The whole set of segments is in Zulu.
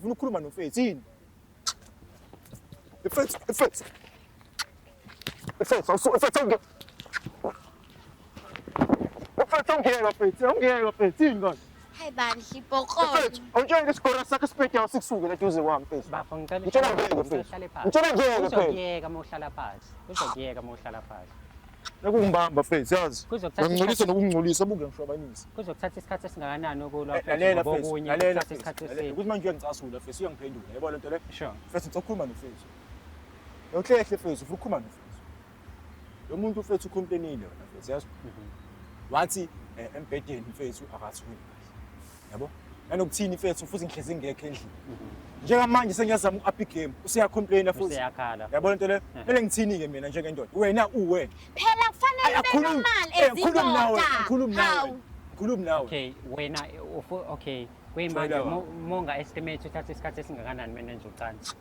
Ufuna ukukhuluma nomfethu yini? Mfethu, mfethu. Mfethu, mfethu awungeke. Mfethu awungeke mfethu, awungeke mfethu yini kanti? Hayi bandla ibhokolo. Mfethu, awutshela isigora sakho esibhedayo sikusuke la duze kwami mfethu. Bafo ngicela Ngitshela uhlale ngeke phansi, mfethu. uhlale phansi. Ngitshela ngeke phela. Uzokuyeka uma uhlala phansi. Uzokuyeka uma uhlala phansi. Nakungibamba mfethu yazi. Kuzokuthatha Ngingcolisa isikhathi- nokungcolisa buke ngishwabanisa. Kuzokuthatha isikhathi esingakanani ukulwa mfethu, Lalela ngoba mfethu, okunye lalela kuthatha mfethu. isikhathi Lalela, eside. Ukuthi manje uyangicasula mfethu, uyangiphendula. Yabo lento le. Sure. Mfethu ngicela ukukhuluma nomfethu. Uhlehla mfethu, ufuna ukukhuluma nomfethu. Lo muntu mfethu ucomplainile wena mfethu, yazi. Wathi embhedeni mfethu akathuli kahle. Yabo? Nanokuthini mfethu futhi ngihlezi ngekho endlini. Njengamanje sengiyazama uku-up igame, useyacomplaina futhi. Useyakhala. Yabo lento le? Kumele ngithini-ke mina njengendoda? Wena uwena. Phela kufanele Ayi, ube akhulumi- normal ngikhulumi nawe, ezindoda. ngikhulumi nawe. Hawu. Ngikhulumi nawe. Okay, wena okay, kuyimanje Jwayela monga estimate uthatha isikhathi esingakanani mina nenza ucansi?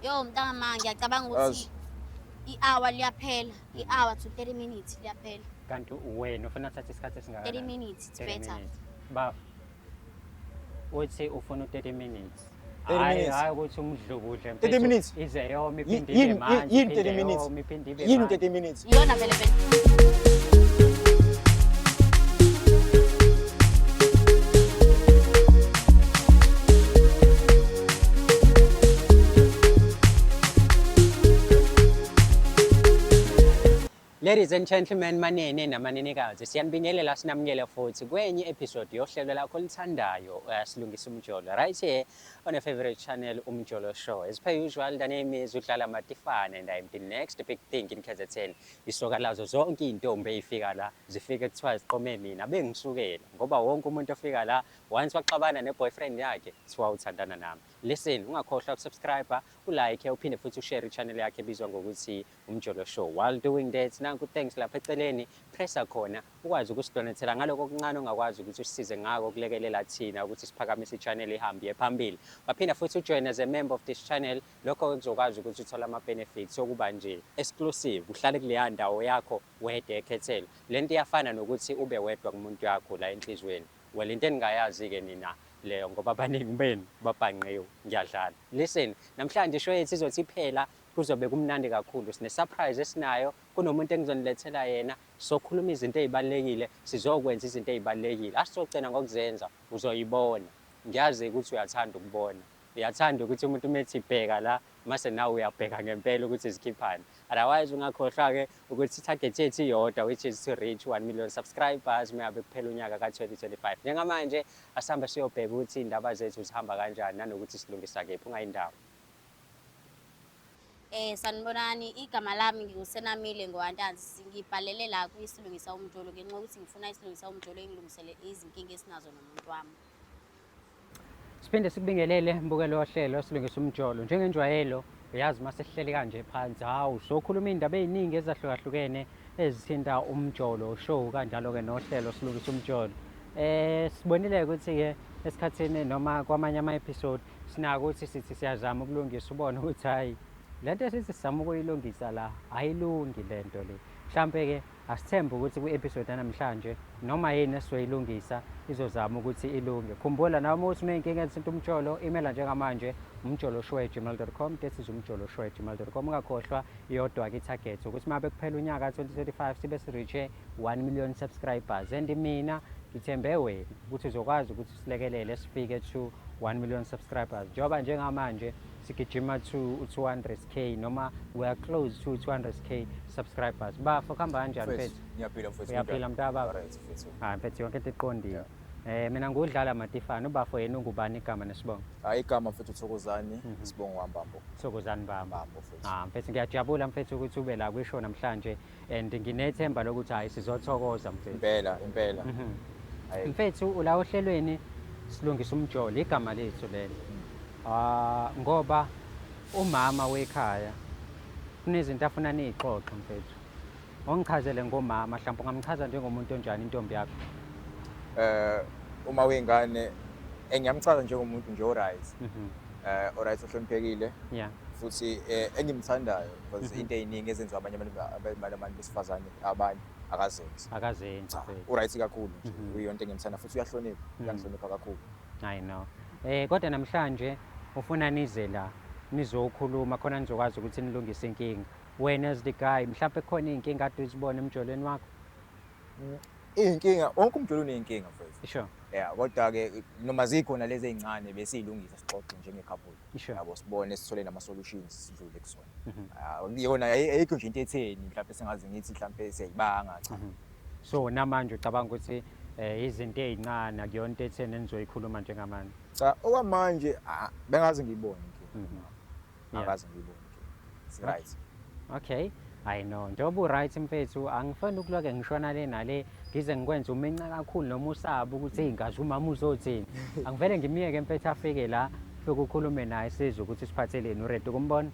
Yo mntangama ngiyacabanga ukuthi Yazi. i-hour liyaphela. I-hour to 30 minutes liyaphela. Kanti wena ufuna uthatha isikhathi esingakanani? 30 minutes it's 30 better. minutes. Bafo. Uthi ufuna u-30 minutes. 30 Hhayi minutes. hhayi ukuthi umdlukudle 30 minutes. Ize yome iphinde Yini ibe manzi. yini iphinde 30 minutes? yome, iphinde ibe Yini manzi. 30 minutes? Iyona vele vele. Ladies and gentlemen, manene namanenekazi, siyanibingelela sinamukele futhi kwenye episode yohlelo lakho oluthandayo Silungisa Umjolo, right here on your favorite channel Umjolo Show. As per usual, the name is Udlala Matifana and I'm the next big thing in KZN. Isoka lazo zonke iy'ntombi ey'fika la zifike kuthiwa ziqome mina bengisukela ngoba wonke umuntu ofika la once waxabana ne-boyfriend yakhe kuthiwa uthandana nami. Listen, ungakhohlwa ukusubscribe, ulike, uphinde futhi ushare i-channel yakhe ebizwa ngokuthi Umjolo Show. While doing that, nanku thanks lapha eceleni, pressa khona ukwazi ukusidonethela ngaloko okuncane ongakwazi ukuthi usisize ngako ukulekelela thina ukuthi siphakamise i-channel ihambe iye phambili. Waphinda futhi ujoin as a member of this channel, lokho kuzokwazi ukuthi uthole ama-benefits okuba nje exclusive, uhlale kuleya ndawo yakho wedwa ekhethelo. Lento iyafana nokuthi ube wedwa kumuntu yakho la enhliziyweni. Well, into eningayazi-ke nina leyo ngoba abaningi benu babhanqiwe, ngiyadlala. Listen, namhlanje ishow yethu izothi iphela kuzobe kumnandi kakhulu. Sine surprise esinayo, kunomuntu engizonilethela yena, sokhuluma izinto ey'balulekile, sizokwenza izinto ey'balulekile. Asizogcina ngokuzenza, uzoyibona. Ngiyazi ukuthi uyathanda ukubona. Uyathanda ukuthi umuntu uma ethi bheka la, mase nawe uyabheka ngempela ukuthi zikhiphani. Otherwise ungakhohlwa-ke ukuthi i-target yethu iyodwa which is to reach 1 million subscribers uma ngabe kuphela unyaka ka-2025. Njengamanje asihambe siyobheka ukuthi iy'ndaba zethu zihamba kanjani nanokuthi silungisa kephi, ungayindawo. Sanibonani, igama lami nginguSenamile ngoWantanzi. Ngibhalele la kwiSilungisa Umjolo ngenxa yokuthi ngifuna iSilungisa Umjolo ingilungisele izinkinga esinazo nomuntu wami. Siphinde sikubingelele mbukelo wohlelo Silungisa Umjolo. Njengenjwayelo uyazi uma sesihleli kanje phansi, hawu sokhuluma iy'ndaba ey'ningi ezahlukahlukene ezithinta umjolo show kanjalo-ke nohlelo Silungisa Umjolo. Sibonile ukuthi-ke esikhathini noma kwamanye ama-episode sinako ukuthi sithi siyazama ukulungisa ubone ukuthi hhayi lento esithi sizama ukuyilungisa la ayilungi lento le. Mhlampe-ke asithembe ukuthi kwi-episode yanamhlanje noma yini esizoyilungisa izozama ukuthi ilunge. Khumbula nawe uma uthi uney'nkinga ezithinta umjolo, imela njengamanje umjoloshow@gmail.com, that is umjoloshow@gmail.com. Ungakhohlwa iyodwa-ke i-target ukuthi uma bekuphela unyaka 2025 sibe si-reach-e 1 million subscribers and mina ngithembe wena ukuthi uzokwazi ukuthi silekelele sifike to 1 million subscribers njengoba njengamanje sigijima to 200k noma we are close to 200k subscribers. Bafo kuhamba kanjani Mfethu, mfethu? ngiyaphila mfethu. Uyaphila mntakababa? Alright mfethu. Hayi mfethu yonke into iqondile. Mina ngudlala Matifana, ubafo yena ungubani igama nesibongo? Hayi igama mfethu Thokozani, isibongo waMbambo. Thokozani Mbambo. Mbambo mfethu. Ah mfethu ngiyajabula mfethu ukuthi ube la kwisho namhlanje and nginethemba lokuthi hayi sizothokoza mfethu. Impela, impela. Hayi. Mfethu ula ohlelweni Silungisa Umjolo, igama lethu lelo. Ah ngoba umama wekhaya kunezinto afuna niyixoxe mfethu. Ongichazele ngomama, mhlawumbe ungamchaza njengomuntu onjani intombi yakho? Uma wengane engiyamchaza njengomuntu nje oright. Oright ohloniphekile. Futhi engimthandayo because into eziningi ezenziwa abanye abantu besifazane abanye akazenzi. Akazenzi. Cha, uright kakhulu nje. Uyonto engimthanda futhi uyahlonipha, uyangihlonipha kakhulu. I know. Kodwa namhlanje Ufuna nize la nizokhuluma khona nizokwazi ukuthi nilungise inkinga. Wena as the guy, mhlawumbe khona iy'nkinga kade uzibona emjolweni wakho? Iy'nkinga, wonke umjolo uney'nkinga mfethu. Sure. Yeah, kodwa-ke noma zikhona lezi ey'ncane besiyilungisa sixoxe njenge-couple. Yabo, sibone sithole nama-solutions sidlule kuzona. Ah, Yona ayikho nje into etheni mhlawumbe sengaze ngithi mhlawumbe siyayibanga cha. So namanje ucabanga ukuthi izinto ey'ncane akuyona into etheni enizoyikhuluma njengamanje? Cha, okwamanje bengaze ngiyibone inkinga. Akaze ngiyibone inkinga. Si-right. Okay. I know. Njengoba u-right mfethu, angifuni ukuloke ngishona le nale ngize ngikwenze uminca kakhulu noma usaba ukuthi hey ngazi umama uzothini. Angivele ngimyeke mfethu afike la, fike ukhulume naye sizwe ukuthi siphatheleni. U-ready ukumbona?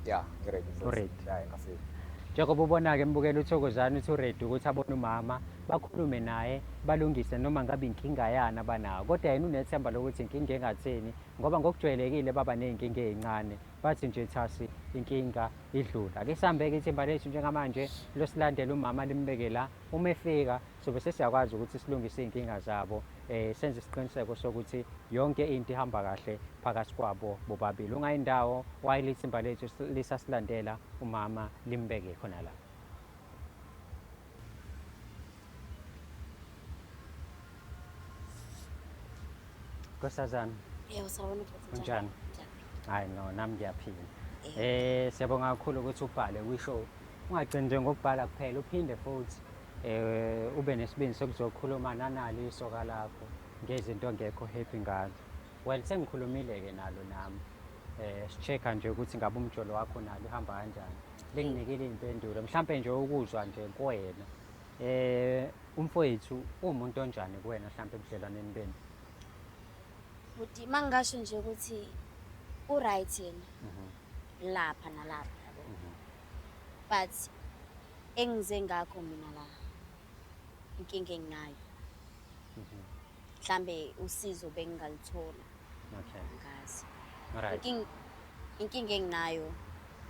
Yeah, ngi-ready mfethu. U-ready? Yeah, ngafika. Njengoba ubona-ke mbukela uThokozani uthi u-ready ukuthi abone umama, bakhulume naye, balungise noma ngabe inkinga yani abanayo. Kodwa yena unethemba lokuthi inkinga engatheni, ngoba ngokujwayelekile baba ney'nkinga ey'ncane, bathi nje thasi inkinga idlula. Ake sihambe-ke ithimba lethu njengamanje losilandela umama limbeke la. Uma efika sobe sesiyakwazi ukuthi silungise iy'nkinga zabo, senze isiqiniseko sokuthi yonke into ihamba kahle phakathi kwabo bobabili. Ungayindawo while ithimba lethu lisasilandela umama limbeke khona la. Nkosazana. Yebo, sawubona bhuti. Unjani? Ngiyaphila. Hayi no, nami ngiyaphila. Siyabonga kakhulu ukuthi ubhale kwi-show. Ungagcini nje ngokubhala kuphela, uphinde futhi ube nesibindi sokuzokhuluma nanalo isoka lakho ngezinto ongekho happy ngazo. Well, sengikhulumile-ke nalo nami. Si-check-a nje ukuthi ngabe umjolo wakho nalo uhamba kanjani. Linginikile iy'mpendulo, mhlampe nje ukuzwa nje kuwena. Umfowethu uwumuntu onjani kuwena mhlampe ebudlelwaneni benu? Bhuti, uma ngingasho nje ukuthi u-right yena. Lapha nalapha, yabo. But engize ngakho mina la, inkinga enginayo. Mhlambe usizo bengingalithola. Angazi. Inkinga enginayo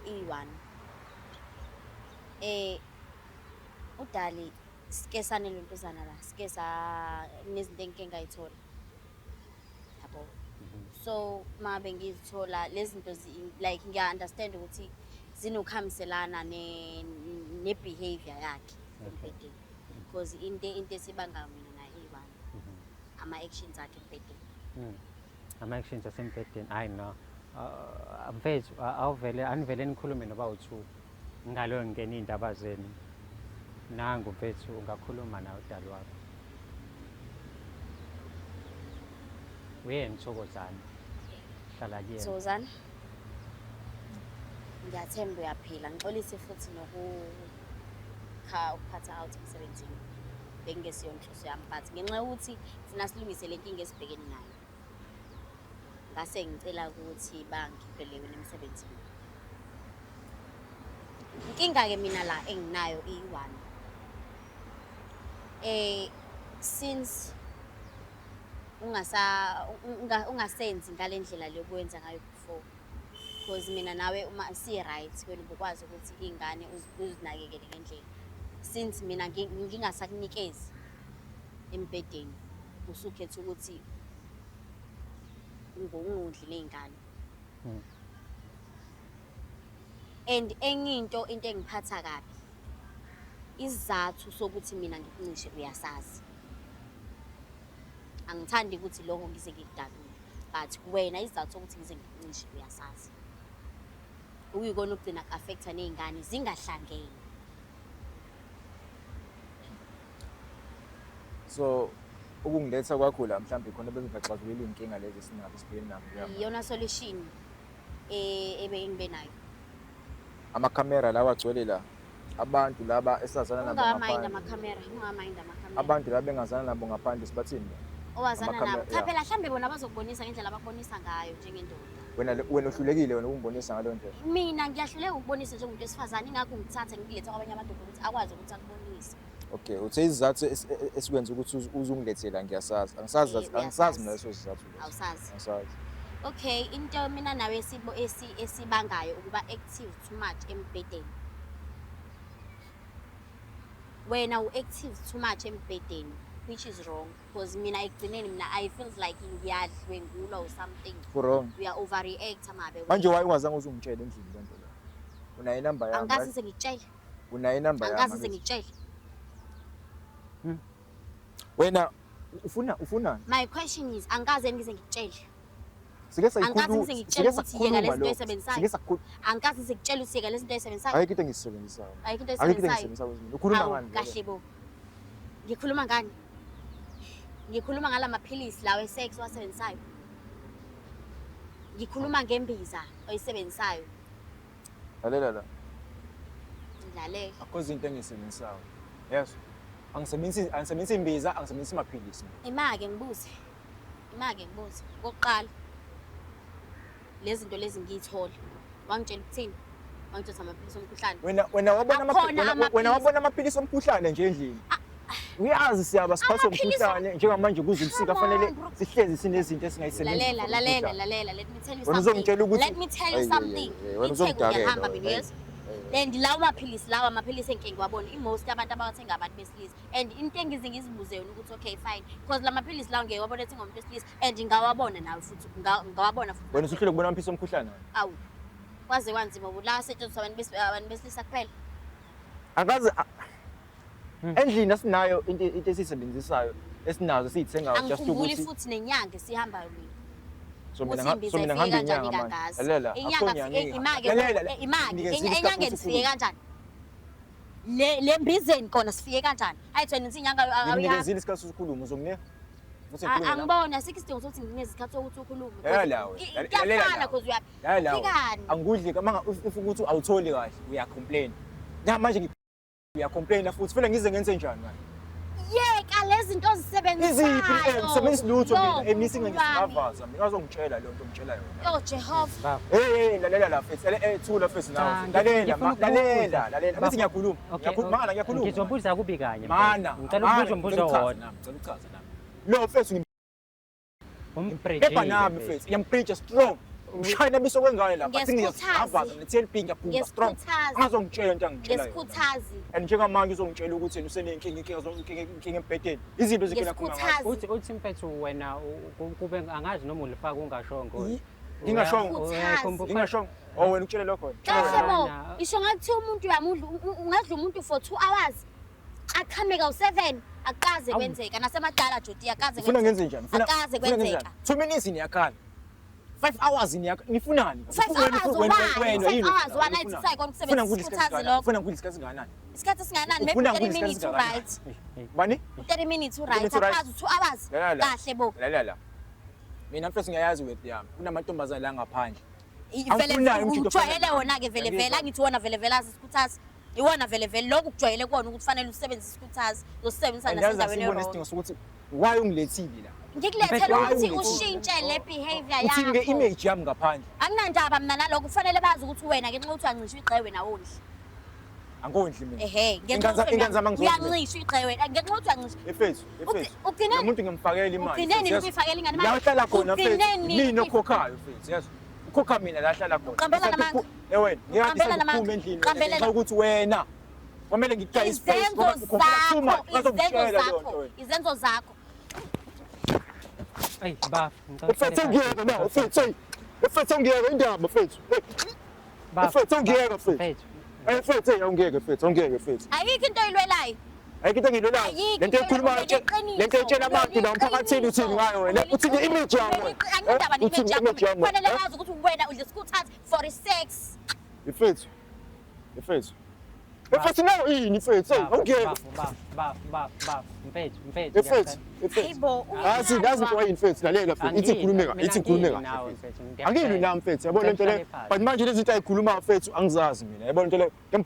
iyi-one. UDali sike sanelontuzana la, sike sa nezinto engike ngayithola. Yabo. So uma bengizithola lezi zinto like ngiya-understand ukuthi zinokuhambiselana ne-behavior yakhe embhedeni. Because into esibangayo mina naye iyi-one. Ama-actions akhe embhedeni. Ama-actions asembhedeni, hayi no. Mfethu, awuvele, anivele nikhulume noba u-two. Ngalo ngingena iy'ndaba zenu. Nangu mfethu, ungakhuluma nawe udali wakho. Uyena uThokozani. Hlala kuyena. Thokozani. Ngiyathemba uyaphila. Ngixolise futhi ukuphatha out emsebenzini. Bengingesiyo inhloso yami, but ngenxa yokuthi funa silungise le nkinga esibhekene nayo. Ngase ngicela ukuthi bangikhiphele wena emsebenzini. Inkinga-ke mina la enginayo iyi-one. Since ungasenzi ngale ndlela le obuwenza ngayo before, because mina nawe uma si-right wena ubukwazi ukuthi iy'ngane uzinakekele ngendlela. Since mina ngingasakunikezi embhedeni, usukhetha ukuthi ungondli ney'ngane. And enye into engiphatha kabi, isizathu sokuthi mina ngikuncishe uyasazi. Angithandi ukuthi lokho ngize ngikudalule, but wena isizathu sokuthi ngize ngikuncishe uyasazi. Okuyikona okugcina ku-affect-a ney'ngane zingahlangene. So ukungiletha kwakho la mhlawumbe khona bengingaxazulula iy'nkinga lezi esinazo esibhekene nazo njengamanje. Iyona solution ebengibe nayo. Amakhamera lawa agcwele la, abantu laba esazana nabo Ungawamayindi ngaphandle. amakhamera, ungawamayindi amakhamera. Abantu laba engazana nabo ngaphandle sibathini bona? Owazana Amakhamera, nabo. Cha yeah. phela mhlambe bona bazokubonisa ngendlela abakubonisa ngayo njengendoda. Wena uhlulekile wena ukungibonisa ngaleyo ndlela. Mina ngiyahluleka ukubonisa njengomuntu wesifazane, ingakho ngithatha ngikuletha kwabanye abantu ukuthi akwazi ukuthi akubonise. Okay, uthe isizathu esikwenza ukuthi uzungilethela ngiyasazi. Angisazi, angisazi mina Uyasazi. leso sizathu leso. Awusazi. Angisazi. Okay, into mina nawe esibangayo ukuba active too much embhedeni. Wena u-active too much embhedeni. Which is wrong because mina ekugcineni mina I feels like ngiyadlwengulwa or something. Wrong. Uya overreact mabe. Manje why ungazange uzungitshele endlini lento le? Unayo inamba yami. Angikaze ngize ngikutshele. Unayo inamba yami. Angikaze ngize ngikutshele. Wena ufunani? My question is angikaze ngize ngikutshele. Sike Angikaze ngize ngikutshele ukuthi yeka lezi zinto oyisebenzisayo. Sike sakhuluma. Angikaze ngize ngikutshele ukuthi yeka lezi zinto oyisebenzisayo. Ayikho into engiyisebenzisaya. Ayikho into Ayikho into oyisebenzisayo. engiyisebenzisayo mina. Ukhuluma Hawu, ngani? vele? Kahle bo. Ngikhuluma ngani? Ngikhuluma ngala maphilisi lawa e-sex owasebenzisayo. Ngikhuluma ngembiza oyisebenzisayo. Lalela la. Ngilalela. Akho izinto engiyisebenzisayo. Yes. Angisebenzisi imbiza, angisebenzisi amaphilisi mina. Ima-ke ngibuze. Ima-ke ngibuze. Okokuqala, lezi zinto lezi ngiyithole. Wangitshela ukuthini? Wangitshela amaphilisi omkhuhlane. Wena wabona Akhona wena amaphilisi. wabona amaphilisi omkhuhlane nje endlini. Uyazi siyaba siphathwe Amaphilisi umkhuhlane njengamanje kuze ubusika Come fanele on, bro. sihlezi sinezinto esingayisebenzisa. Lalela, lalela, lalela. Let me tell you Wena something. uzongitshela ukuthi- Let me tell you Hey, hey, something. hey, hey, wena Itheku uzongidakela ngiyahamba wena, mina hey. yes. And lawo maphilisi lawa amaphilisi engike ngiwabona i-most abantu abawathenga abantu besilisa and into engize ngizibuze yona ukuthi okay fine because la maphilisi lawo ngeke wabona ethenga umuntu wesilisa and ngawabona nawe futhi ngawabona futhi Wena usuhlule kubona amaphilisi omkhuhlane wena. awu kwaze kwanzima la asetshenziswa abantu besilisa kuphela. Akaze endlini asinayo into esiyisebenzisayo esinazo esiyithengayo just Angikhumbuli ukuthi futhi nenyanga esihambayo mina. So mina Ukuthi imbiza so mina ifike ngihamba kanjani inyanga manje. kangazi. Lalela, Inyanga akho nyanga imake Lalela, imake nginikeza isikhathi enyangeni sokuthi sifike ukhulume. kanjani? Le mbizeni kona sifike kanjani? Ayi wena inyanga awuyazi. Nginikezile isikhathi sokukhuluma uzonginika? Ukuthi ngikhulume nawe. Angiboni asikho isidingo sokuthi nginikeze isikhathi sokuthi ukhulume. Lalela wena, lalela Kuyafana la. cause uyaphi. Lalela wena. Fikani. Angikudli manga if ukuthi awutholi kahle uyacomplain. Na manje uyacomplain futhi fanele ngize ngenze njani manje? Yeka lezi zinto ozisebenzisayo. Iziphi ngisebenzisa lutho Yo, mina emisi Nkulunkulu wami. ngiyavaza mina ungazongitshela leyo nto ngitshela yona. Yo Jehova. Baba. Hey hey lalela la mfethu thula mfethu nawe. Cha, Lalela ngifuna lalela ukubuza. lalela. Bese ngiyakhuluma. Okay, Ngiyakhuluma mana ngiyakhuluma. Ngizobuza kubi kanye. Mana. Ngicela ukubuza umbuzo owodwa. Ngicela ukuchaza nami. Lo mfethu Umbridgile. ngibhebha nami mfethu. Ngiyampreacha strong. Ngishayina biso kwengane lapha. Athi Ngesikhuthazi. ngiyavaza mina TLB ngiyabhumba strong. Ngesikhuthazi. Angazongitshela into angitshela yona. Ngesikhuthazi. And njengamanje uzongitshela ukuthi yena usenenkinga inkinga inkinga embhedeni. Izinto zikela khona ngazo. Ngesikhuthazi. Uthi mfethu wena kube angazi noma ulifaka ungashongo. Ngingashongo. Ngingashongo. Oh wena ukutshele lokho wena. Kahle bo. Wena. Isho ngathi umuntu uyamudla ungadla umuntu for 2 hours. Aqhame kawu-7 akaze Awu. kwenzeka nasemadala Jodi akaze Ufuna kwenzeka. ngenze njani? Akaze Ufuna ngenze kwenzeka. njani? 2 minutes niyakhala. 5 hours niyakhala. Nifunani? 5 hours ubani? 5 hours one night sayikona ukusebenzisa isikhuthazi lokho. Ufuna ngikudla isikhathi singakanani? Isikhathi esingakanani? Maybe Ufuna 30 ngikudla minutes isikhathi u-right. Bani? 30 minutes u-right. minutes u-right. Akazi 2 hours. Lalela la. Kahle bo. Lalela la. Mina mfethu ngiyayazi worth yami. Kunamantombazane la ngaphandle. Vele Awufunayo umjito ujwayele ofana wona ke vele vele Ngiyakuzwa. angithi wona vele vele azi isikhuthazi. Iwona vele vele lokhu kujwayele kuwona ukuthi fanele usebenzise isikhuthazi uzosebenzisa And yazi nasendaweni asibone e-wrong. isidingo sokuthi why ungilethile la? Ngikulethele Why ukuthi ungilethile? ushintshe le behavior Uthini yakho. nge-image yami ngaphandle? Anginandaba mina nalokho kufanele bazi ukuthi wena ngenxa yokuthi uyancishwa igqe wena awondli. Angondli mina. Ehhe, ngenxa yokuthi Ingane zami angizondli. uyancishwa igqe wena, ngenxa yokuthi uyancishwa. Efethu, efethu. Ugcineni? Lo muntu ngimfakela imali. Ugcineni mfethu, ukuyifakela ingane La imali? uhlala khona mfethu. Ugcineni Mina okhokhayo mfethu, yes. Ukhokha mina la hlala khona. Uqambela namanga. Eh wena, Uqambela namanga. ngiyadisa endlini. Uqambela Ngenxa yokuthi wena kwamele ngikuqaye ispace Izenzo ngoba ukhokhela too much. zakho, izenzo Bazokutshela leyo nto zakho, wena. izenzo zakho. Ayi baba. ngicela Mfethu uhlale ngiyeke phansi. na, mfethu. hey. Mfethu ngiyeke indaba mfethu. Hey, Baba, Mfethu ngiyeke mfethu. Mfethu. Hey mfethu, hey awungiyeke mfethu, awungiyeke mfethu. Ayikho into oyilwelayo. Ayikho into engiyilwelayo. Ayikho Lento ekhulumayo into iqiniso. lento etshela abantu la emphakathini uthini ngayo wena? Uthini i-image yami wena? Anginandaba Uthini ne-image yakho. i-image yami wena? Kufanele bazi ukuthi wena udla isikhuthazi for i-sex. Mfethu. Mfethu. Mfethu nawe yini mfethu? Hey, awungiyeke. Baba, baba, baba, baba. Mfethu, mfethu. Mfethu, mfethu. Hayibo, Yazi yazi into yini mfethu lalela mfethu. Ithi Angilwi, ikhulume kahle, mina ithi ikhulume angilwi kahle. nawe, mfethu. mfethu, Angilwi ngiyakutshela. nami mfethu, yabona lento le. Ngicela uhlale But manje lezi zinto ayikhulumayo mfethu angizazi mina. Yabona lento le.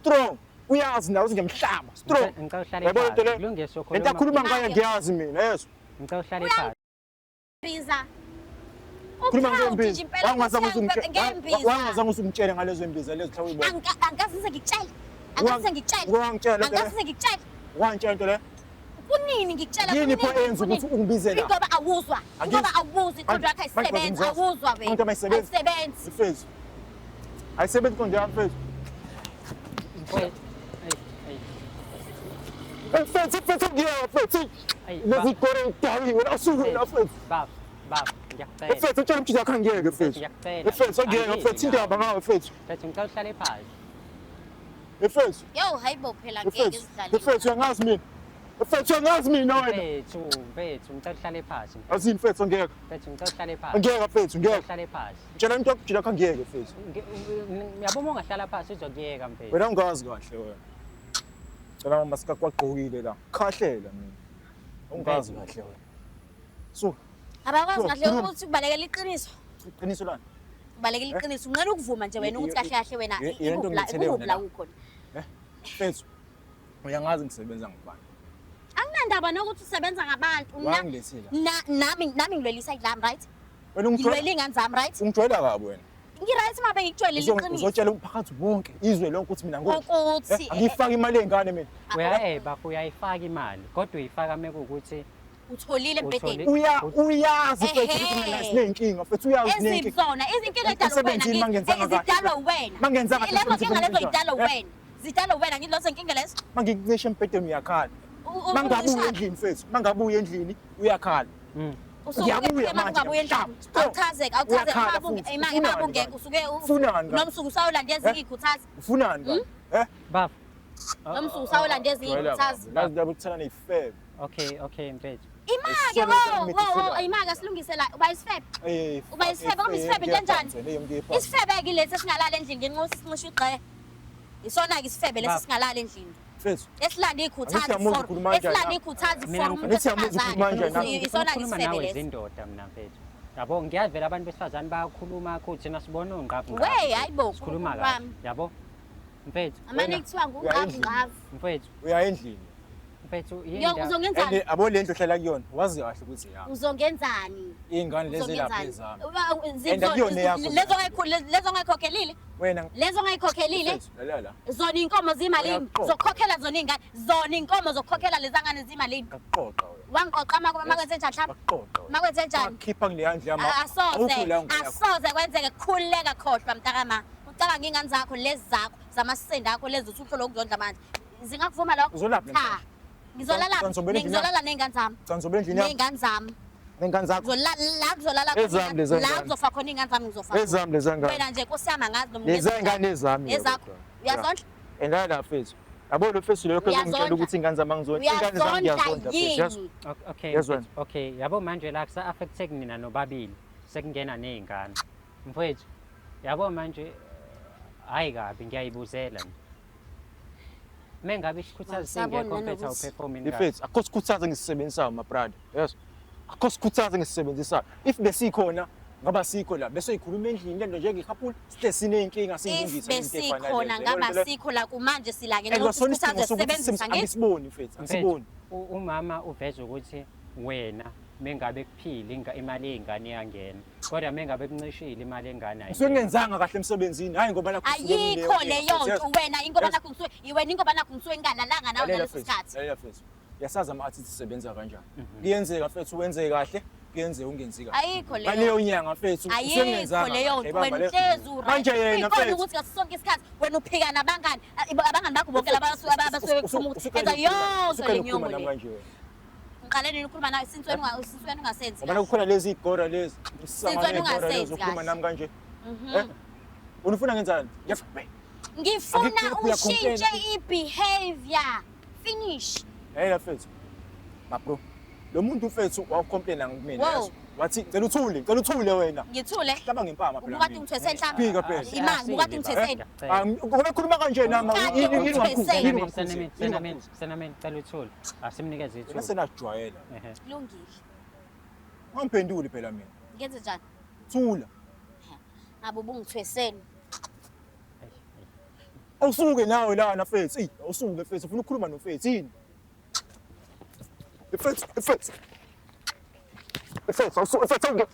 Strong. Uyazi nawe ukuthi ngiyamhlaba. Strong. Ngicela uhlale Yabona lento le. phansi. Kulungile Lento sokhuluma. akhuluma ngayo ngiyazi mina, yeso. Ngicela uhlale phansi. Biza. Khuluma Uproud ngembiza. nje impela Wangazange ukuthi ngembiza. wangazange usumtshele ngalezo mbiza lezo mhlawumbe uyibona. Angikaze ngize ngikutshele. Angikaze ngikutshele. Wangitshela lento le. Angikaze ngikutshele. Wangitshela lento le. Kunini ngikutshela Yini pho kunini, eyenza ukuthi kunini? ungibize la? Ingoba awuzwa. Angizwa. Ingoba awuzwa inqondo yakho Manje ayisebenzi. ngizwa. Awuzwa wena. Inqondo ayisebenzi. Ayisebenzi. Mfethu. Ayisebenzi konje yami mfethu. Mfethu. Ayi, ayi. Mfethu, mfethu ngiyeka mfethu. Ayi, Lezi gore ngidakiwe la usuku la mfethu. Baba, baba, ngiyakucela. Mfethu utshela umjita wakho angiyeke mfethu. Ngiyakucela. Mfethu angiyeke mfethu indaba ngawe mfethu. Mfethu ngicela uhlale phansi. Mfethu, Yo, hayibo phela ngeke mfethu, sidlale. mfethu uyangazi mina. Mfethu uyangazi mina wena. Mfethu, mfethu ngicela uhlale phansi. Azini mfethu angiyeke. Mfethu ngicela uhlale phansi. Angiyeke mfethu Ngicela ngiyeke. uhlale phansi. Tshela umuntu wakho umjita wakho angiyeke mfethu. Yabo uma ungahlala phansi uzokuyeka mfethu. Wena ungazi kahle wena. Cela mama sikakwagqokile la. Khahlela mina. Ungazi kahle wena. Suka, Abakwazi kahle Khuluma. ukuthi ubalekela iqiniso. iqiniso lani? Ubalekela iqiniso. Unqena ukuvuma nje wena ukuthi kahle kahle wena Yento ikuphi la ngilethele yona ikuphi la la. ukhona. Mfethu, uyangazi ngisebenza ngobani. Anginandaba nokuthi usebenza ngabantu. Wangilethela. Nami ngilwela iside lami, right? Wena Ngilwela ungijwayela iy'ngane zami, right? ungijwayela kabi wena. Ngi-right uma bengikutshela iqiniso. Uzotshela umphakathi wonke, izwe lonke ukuthi mina ngo Ukuthi angiyifaki imali ey'ngane mina. Uya bafo uyayifaka imali kodwa uyifaka mekuwukuthi utholile embhedeni. Uya uyazi mfethu Ehhe. ukuthi mina siney'nkinga mfethu uyazi siney'nkinga. Ezizona izinkinga edalwa wena Emsebenzini mangenzanga kahle. zidalwa wena. Mangenzanga kahle Lezo nkinga lezo emsebenzini. zidalwa Eh. wena. Zidalwa wena ngithi lezo nkinga lezo. Mangikuncisha embhedeni uyakhala. Mangabuya endlini mfethu, mangabuya endlini uyakhala. Ngiyabuya manje, Ungabuya endlini. stop. Awuchazeke, awuchazeke Uyakhala futhi. imali Ufunani ungekho kanti? usuke Ufunani kanti? noma usuke usawulanda ezinye iy'khuthazi. Ufunani kanti? Eh? bafo. Noma usuke usawulanda ezinye iy'khuthazi. Lazi labo kuthana ney'febe. Okay, okay mfethu. Imake Isifebe wo sami wo wo sifebe. imake asilungise la uba isifebe. Eh, Uba isifebe ngoba isifebe into enjani? Isifebe-ke lesi esingalala endlini ngenxa yokuthi sincishe igqe. Isona-ke isifebe lesi Baba. esingalala endlini. Mfethu, Esilanda iy'khuthazi Angithi uyamuzwa for ukhuluma kanjani esilanda na? iy'khuthazi Mina for umuntu Angithi uyamuzwa wesifazane. ukhuluma kanjani na? Isona-ke Ngikhuluma isifebe nawe lesi. zindoda mina mfethu. Yabo ngiyavela abantu besifazane bayakhuluma kuthi thina sibona ongqavu. We, hayi bo, Sikhuluma Nkulunkulu kahle. wami. Yabo? Mfethu, Amane Wena, kuthiwa uya ngungqavu endlini. ngqavu. mfethu, uya endlini. mfethu Yo yinda. And uzongenzani? abo le ndlu ohlala kuyona, wazi kahle ukuthi eyami. Uzongenzani? Iy'ngane lezi lapha Uzongenzani? ezami. Uba- And akuyona eyakho Lezo lezo ongayikhokhelile? Wena Lezo ongayikhokhelile? mfethu, lalela la. Zona iy'nkomo ziyimalini? Uyaqoqa. Zokukhokhela zona iy'ngane. Zona iy'nkomo zokukhokhela leza ngane ziyimalini? Ngakuqoqa wena. Wangiqoqa makwenze njani mhlawumbe? Ngakuqoqa wena. Makwenze njani? Ngakukhipha kuleya ndlu yami. Asoze, Awukho la ngiyakho. asoze kwenzeke khululeka khohlwa mntakama. Ucabanga iy'ngane zakho lezi zakho zamasende akho lezi uthi uhlolo ukuzondla manje. Zingakuvuma lokho? Uzolaphi Cha. namhlanje? Ngizolala Ngizobela endlini ngizolala ney'ngane zami. Cha ngizobela endlini yami. Ney'ngane zami. Ney'ngane zakho. Ngizolala la kuzolala khona Ezami iy'ngane- lezi la ngane. kuzofa khona iy'ngane zami ngizofa. khona. Ezami lezi ngane. Wena nje Nkosi yami angazi noma Lezi ungenza ngane ezami. Ezakho. Uyazondla? And la mfethu. Yabo lo mfethu lokho Uyazondla. ezongitshela ukuthi ingane zami angizondla. Ingane zami Uyazondla ngiyazondla mfethu. Yazi? yini? Okay, Yezwa mfethu, okay. Yabo manje la kusa affect nina nobabili. Sekungena nezingane. Mfethu, yabo manje hayi kabi ngiyayibuzela nje. Mengabe isikhuthazo Angisaboni singekho mfethu nanokuthi- awuperformi kahle. Mfethu, akho sikhuthazo engisisebenzisayo my brother. Yes. Akho sikhuthazo engisisebenzisayo. If besikhona ngaba sikho la bese ikhuluma endlini lento njengekhaphula sihle sineyinkinga If siyilungise into efana besikhona nalezo. ngaba sikho la kumanje sila And ngenxa kwasona yokuthi isidingo sokuthi sisebenzisa ngithi angisiboni mfethu, angisiboni. Mfethu, umama uveza ukuthi wena mengabe kuphila imali yey'ngane iyangena kodwa mengabe kuncishile imali yengane Ngisuke ayingeni. ngenzanga kahle emsebenzini, hayi ngoba nakho usuke ayikho kuleyo leyo nkinga, nto wena ingoba nakho ngisuke wena ingoba nakho ngisuke ngingalalanga nawe Lalela ngaleso mfethu, sikhathi. lalela mfethu. Uyasazi ama-artist sebenza kanjani. Kuyenzeka mfethu wenze kahle, kuyenzeka ungenzi kahle. Ayikho leyo Ngaleyo nyanga mfethu usuke Ayikho ngenzanga leyo kahle, nto wena ibamba leyo. uhlezi uright. Manje yena Kuyikhona mfethu. ukuthi ngaso sonke isikhathi wena uphika nabangani abangani bakho bonke laba abasuke bekuphuma ukuthi enza yonke le nyongo nami le. kanje wena. Ngiqale nini ukukhuluma nawe since wena since wena ungasenzi. Ngoba kukhona lezi igora lezi, Since wena isangane igora lezi ungasenzi ukhuluma kahle. nami kanje. Eh? Wena ufuna ngenzani? Ngifuna Angikho uya-complain. ushintshe i-behavior. Finish. Lalela mfethu. Ma bro. Lo muntu mfethu wawucomplaina ngimina Wow. yazi. Wathi ngicela uthule, ngicela uthule wena. Ngithule. Hlaba ngempama phela. Ubukade mina. ungithwese mhlawumbe. Phika phela. Imali ubukade ungithweseni. Ah, ngoba ekhuluma kanje nami Ubukade yini yini ungithweseni. ungamkhuzi, yini ungamkhuzi, Senamini, yini senamini, ungamkhuzi. senamini, cela uthule. Asimnikeze Wena ithuba. senajwayela. Ehhe. Lungile. Ungamphenduli phela mina. Ngenze njani? Thula. Ngabe ubungithweseni. Ayi, ayi. Awusuke nawe lana mfethu. Eyi, awusuke mfethu, ufuna ukukhuluma nomfethu yini? Mfethu, mfethu. Mfethu, awusuke mfethu awungeke.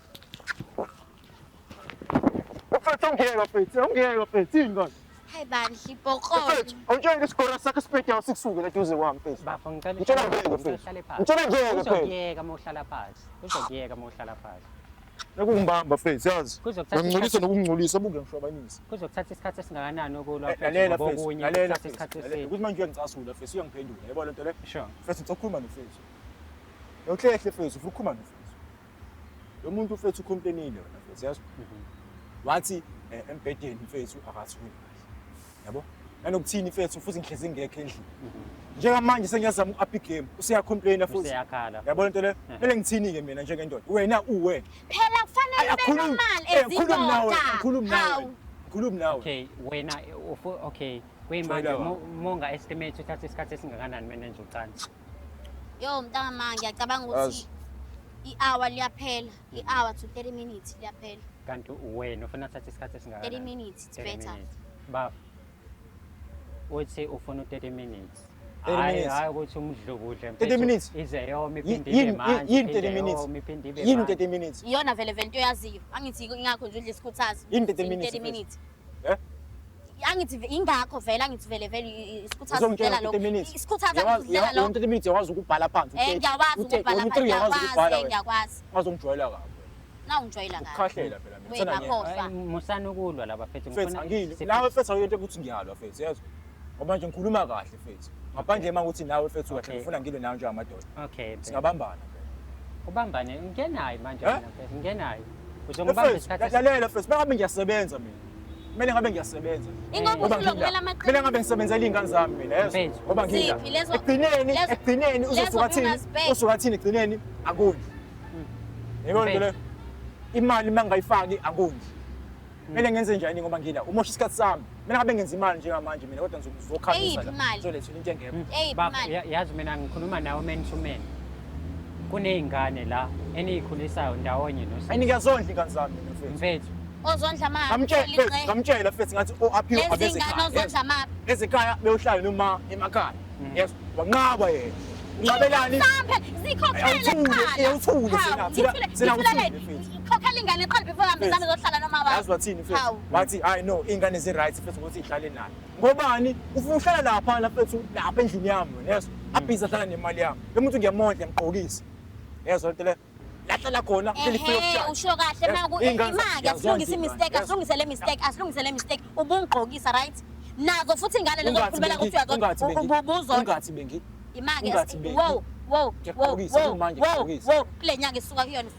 Mfethu awungeke mfethu, awungeke mfethu yini kanti? Hayi bandla ibhokolo. Mfethu, awutshele isigora sakho esibhedayo sikusuke la duze kwami mfethu. Bafo ngicela Ngitshela ngeke ngicela mfethu. uhlale phansi. Ngitshela ngeke phela. Uzokuyeka uma uhlala phansi. Uzokuyeka uma uhlala phansi. Nakungibamba mfethu yazi. Kuzokuthatha Ngingcolisa isikhathi- nokungcolisa buke ngishwabanisa. Kuzokuthatha isikhathi esingakanani ukulwa Eh, mfethu Lalela ngoba mfethu, okunye lalela kuthatha mfethu. isikhathi Lalela, eside. Ukuthi manje uyangicasula mfethu uyangiphendula. Yabo lento le. Sure. Mfethu ngizokhuluma nofethu. Yohlehle mfethu ufuna ukukhuluma nofethu. Lo muntu mfethu ucomplainile wena mfethu yazi. Wathi embhedeni mfethu akathuli kahle. Yabo? Nanokuthini mfethu futhi ngihlezi ngekho endlini. Njengamanje sengiyazama uku-up igame, useyacomplaina futhi. Useyakhala. Yabo lento le? Kumele ngithini-ke mina njengendoda? Wena uwena. Phela kufanele Ayi, ube akhulumi- normal eh, ngikhulumi nawe, ezindoda. ngikhulumi nawe. Hawu. Ngikhulumi nawe. Okay, wena okay, kuyimanje Jwayela monga estimate uthatha isikhathi esingakanani mina nje ucansi. Yo mntangama ngiyacabanga ukuthi Yazi. i-hour liyaphela. I-hour to 30 minutes liyaphela. Kanti wena ufuna uthatha isikhathi esingakanani? 30 minutes it's 30 better. minutes. Baf. Uthi ufuna u-30 minutes. 30 Hhayi minutes. hhayi ukuthi umdlukudle 30 minutes? Ize yome Yi- iphinde ibe Yini manzi, yini iphinde 30 minutes? yome, iphinde ibe Yini manzi. 30 minutes? Iyona vele vele into oyaziyo. Angithi ingakho nje udla isikhuthazi. Yini 30 minutes, 30 minutes. Eh? Angithi ingakho vele angithi vele vele isikhuthazi Uzongitshela udlela lokho. 30 minutes. Isikhuthazi Uyawazi- angithi udlela uyawa- lokho. 30 minutes uyakwazi ukubhala phansi. Eh ngiyakwazi ukubhala u-three uyakwazi ngiyakwazi ukubhala eh, wena. ngiyakwazi. Ungazongijwayela kabi. Na ungijwayela kabi. Ukukhahlela phela mina. Wena Ngithanda ngiyeke. khohlwa. Hayi, musani ukulwa la bafethu Mfethu ngifuna angili. sifi- Nawe mfethu awuyento ukuthi ngiyalwa mfethu yezwa. Ngoba nje ngikhuluma kahle mfethu. Ngaphandle uma ukuthi nawe mfethu kahle Okay. ngifuna ngilwe nawe njengamadoda. Okay. mfethu. Singabambana phela. Ubambane ngenayo manje Eh? mina mfethu ngenayo. Uzongibamba Mfethu, isikhathi lalela mfethu, mangabe ngiyasebenza mina. Kumele ngabe ngiyasebenza. Ingoba Ngoba uhlulwa ngila. kumele amaqiniso. Kumele ngabe ngisebenzela iy'ngane zami mina yezwa. Mfethu. Ngoba ngila. Ziphi lezo- Ekugcineni, ekugcineni lezo uzosuka thini? ungazibheki. Uzosuka thini ekugcineni? Akondli. Yebo nto leyo. Imali uma ngingayifaki akondli. Kumele ngenze njani ngoba ngila? Umosha isikhathi sami. Kumele ngabe ngenza imali njengamanje mina kodwa ngizokhamisa Eyiphi la. imali? Ngizolethela into engekho. Eyiphi Baba, imali? yazi mina ngikhuluma nawe man to man. Kuney'ngane la eniyikhulisayo ndawonye nosisi. Ayi ngiyazondla iy'ngane zami mina mfethu. Mfethu, Ozondla maphi? Ngamtshela ngamtshela mfethu ngathi o aphiwe Lezi ngane ozondla maphi? Ezekhaya beyohlala noma emakhaya. Yes, wanqaba yena. Unqabelani? Sampe zikhokhele Awuthule, kuqala. awuthule Hawu, sina, sina ngithule- awuthule, mfethu. Khokhela ingane iqale before hambe Mfethu. zami zohlala noma wakho. Yazi wathini mfethu? Hawu. Wathi hayi no, iy'ngane zi-right mfethu ukuthi iy'hlale naye. Ngobani? Ufuna uhlala lapha la mfethu lapha endlini yami wena yezwa. Abhizi ahlala nemali yami. Lo muntu ngiyamondla ngiyamgqokisa. Yezwa lento le. Lahlala khona leli free of Ehhe, charge. usho kahle Yes, maku iy'ngane imake ngiyazondla asilungise iy'ngane, imistake yes. asilungise le mistake asilungise le mistake ubungigqokisa right nazo futhi ingane lezo Ungathi khulumela bengi- ukuthi uyazondla ungathi bengi- ubuzondla Ungathi bengi. imake ungathi bengi. wow wow wow Ngiyakugqokisa, wow kumanje wow ngiyakugqokisa. wow kule nyanga esisuka kuyona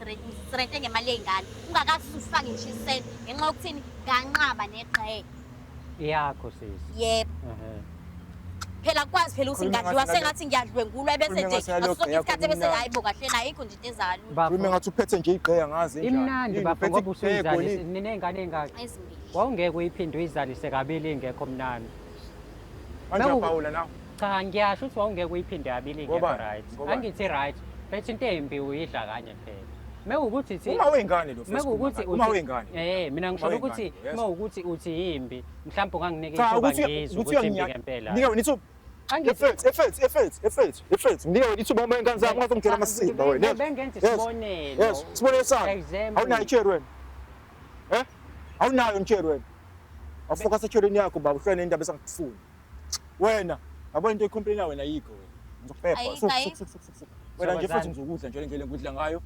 sirente ngemali yey'ngane ungakaze usufake ngisho isenti ngenxa yokuthini nganqaba negqe yakho sisi. yebo Ehhe. phela kwazi phela ukuthi Khuluma ngadliwa ngathi sengathi ngiyadlwengulwa bese Khuluma nje ngathi naleyo ngaso sonke gqe yakho isikhathi bese imnandi. hayi bo kahle nayo ayikho nje into ezakalula Bafo, Khuluma ngathi uphethe nje igqeya ngazi enjani. imnandi Yini, bafo uphethe ngoba igqeya usuyizalise egolide. niney'ngane ey'ngaki. ezimbili Wawungeke uyiphinde uyizalise kabili ingekho mnandi. Manje Naku- uyaphawula nawe. Cha ngiyasho ukuthi wawungeke uyiphinde kabili ingekho Ngobani? right. Ngobani? Angithi right. Phethe into embi uyidla kanye phela. Mewukuthi thi Uma wey'ngane lo first mekuwukuthi uma wey'ngane. Eh mina ngisho Uma ukuthi wey'ngane, yes. mewukuthi uthi yimbi mhlawumbe unganginika Cha ithuba ukuthi ngizwe ukuthi ukuthi imbi ngempela. Nika wena ithuba. Angithi Efethu, efethu, efethu, efethu, efethu. Nika wena ithuba uma ingane zami ungazongitshela amasimba wena. Yes. Bengenza Yes. isibonelo. Yes, isibonelo sami. Example. Awunayo icherry wena. Eh? Awunayo icherry wena. Awufocus echerryini yakho baba, uhlale nendaba esangikufuni. Wena, yabona into oyicomplaina wena ayikho wena. Ngizokuphepha. Ayikho, Suka, ayikho. suka, suka, suka. Wena nje futhi Thokozani. ngizokudla nje le ndlela engikudla ngayo.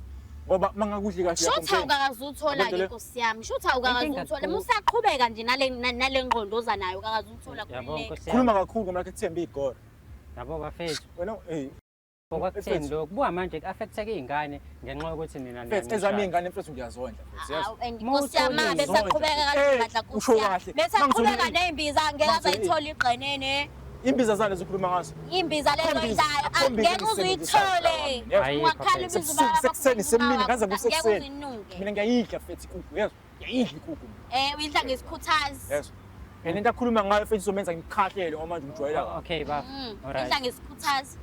Ngoba mangakudli kahle Shuthi uyacomplain. awukakaze Yabo ke le- nkosi yami shuthi awukakaze Inkinga uthole ku- musaqhubeka nje nale nale ngqondo oza nayo ukakaze uthola Yabo khululeka nkosi Khuluma yami. kakhulu ngoba kuthemba igora. Yabo bafethu. Wena eh Okwakutheni Mfethu. lokhu buka manje ku-affect-eka iy'ngane ngenxa yokuthi nina mfethu ezami iy'ngane mfethu ngiyazondla mfethu yazi. Awu, and nkosi yami Mawuthole besaqhubeka Eh, kanje badla nkosi usho yami kahle. besaqhubeka Mangithole- ney'mbiza ngeke aze Mangithole- ayithole igqenene Imbiza zane zikhuluma ngazo. imbiza lezo Khombiza, idlayo khombiza ngeke uze engiyisebenzisayo uyithole la wami. Ayikho ungakhala phela. ubiza ubaba Sekuseni semini ngaze ngeke kusekuseni. uzinuke Mina ngiyayidla mfethu inkukhu yezwa. Ngiyayidla inkukhu mina. eh uyidla ngesikhuthazi Yezwa. And into akhuluma ngayo mfethu izomenza ngikhahlele ngoba manje ngijwayela kabi. Okay bafo. Alright. uyidla ngesikhuthazi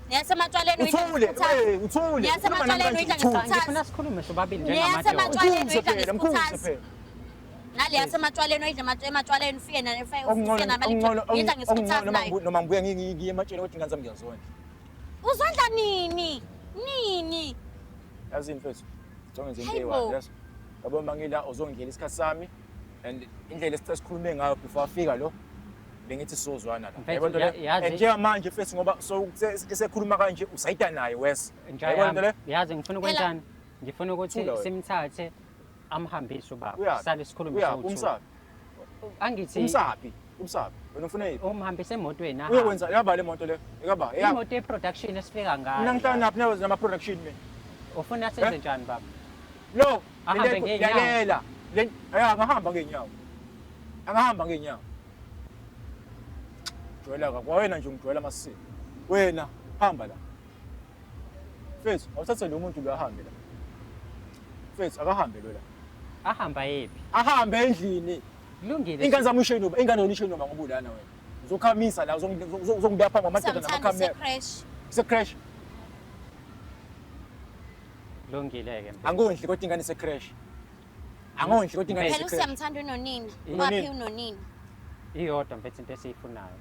neyasematshwaleni uyidla Uthule, ngesikhuthazi eh uthule. Neyasematshwaleni uyidla Cha, ngesikhuthazi. ngifuna sikhulume sobabili njengamadoda. Neyasematshwaleni Mkhuze uyidla phela, mkhuze ngesikhuthazi phela. nale yasematshwaleni oyidla ematshwaleni ufike ufike Okungcono namali okungcono uyidla okungcono ngesikhuthazi noma nayo noma ngibuya ngiye ematsheni kodwa ingane zami ngiyazondla. uzondla nini nini Yazini mfethu. Uzongenza into Hayibo. eyi-one yes. Yabo mangila uzongidlela isikhathi sami and indlela esikhulume ngayo before afika lo bengithi sizozwana la. Mfethu, Yabo nto le? yazi- And njengamanje mfethu ngoba so esekhuluma kanje usayida naye wes. Nja Yabo nto yami, le? yazi ngifuna Phela- ukwenzani? Ngifuna ukuthi Thula wena. simthathe Amhambise ubaba. Uyaphi? Sale sikhulume Uyaphi? sowu-two. Umsaphi? Angithi Umsaphi? Umsaphi? Wena ufuna yiphi? umhambise emotweni ahambe. Uyokwenza yaba le moto le. Ekaba. Eyakho. Imoto ye-production esifika ngayo. Mina ngihlala naphi nawe nama production mina. Ufuna senze Eh? njani baba? Lo, Ahambe le- ngey'nyawo. Lalela. Le aya angahamba ngeenyawo. Angahamba ngeenyawo. Jwayela ka kwawena nje ungijwayela amasiko. Wena hamba la. Mfethu, awuthathe lo muntu lo ahambe la. Mfethu akahambe lo la. Ahamba yephi? Ahambe endlini. Kulungile. Ingane zami ushiye noba, ingane yona ushiye noba ngoba ulana wena. Uzokhamisa la, uzongibeka phambi kwamadoda Siyamthanda namakhamera. use-crash. Ise-crash. Kulungile-ke mfethu. Angondli kodwa ingane ise-crash. Angondli kodwa ingane Phela ise-crash. usiyamthanda unonina. Unonina. Waphi unonina? Iyodwa mfethu into esiyifunayo.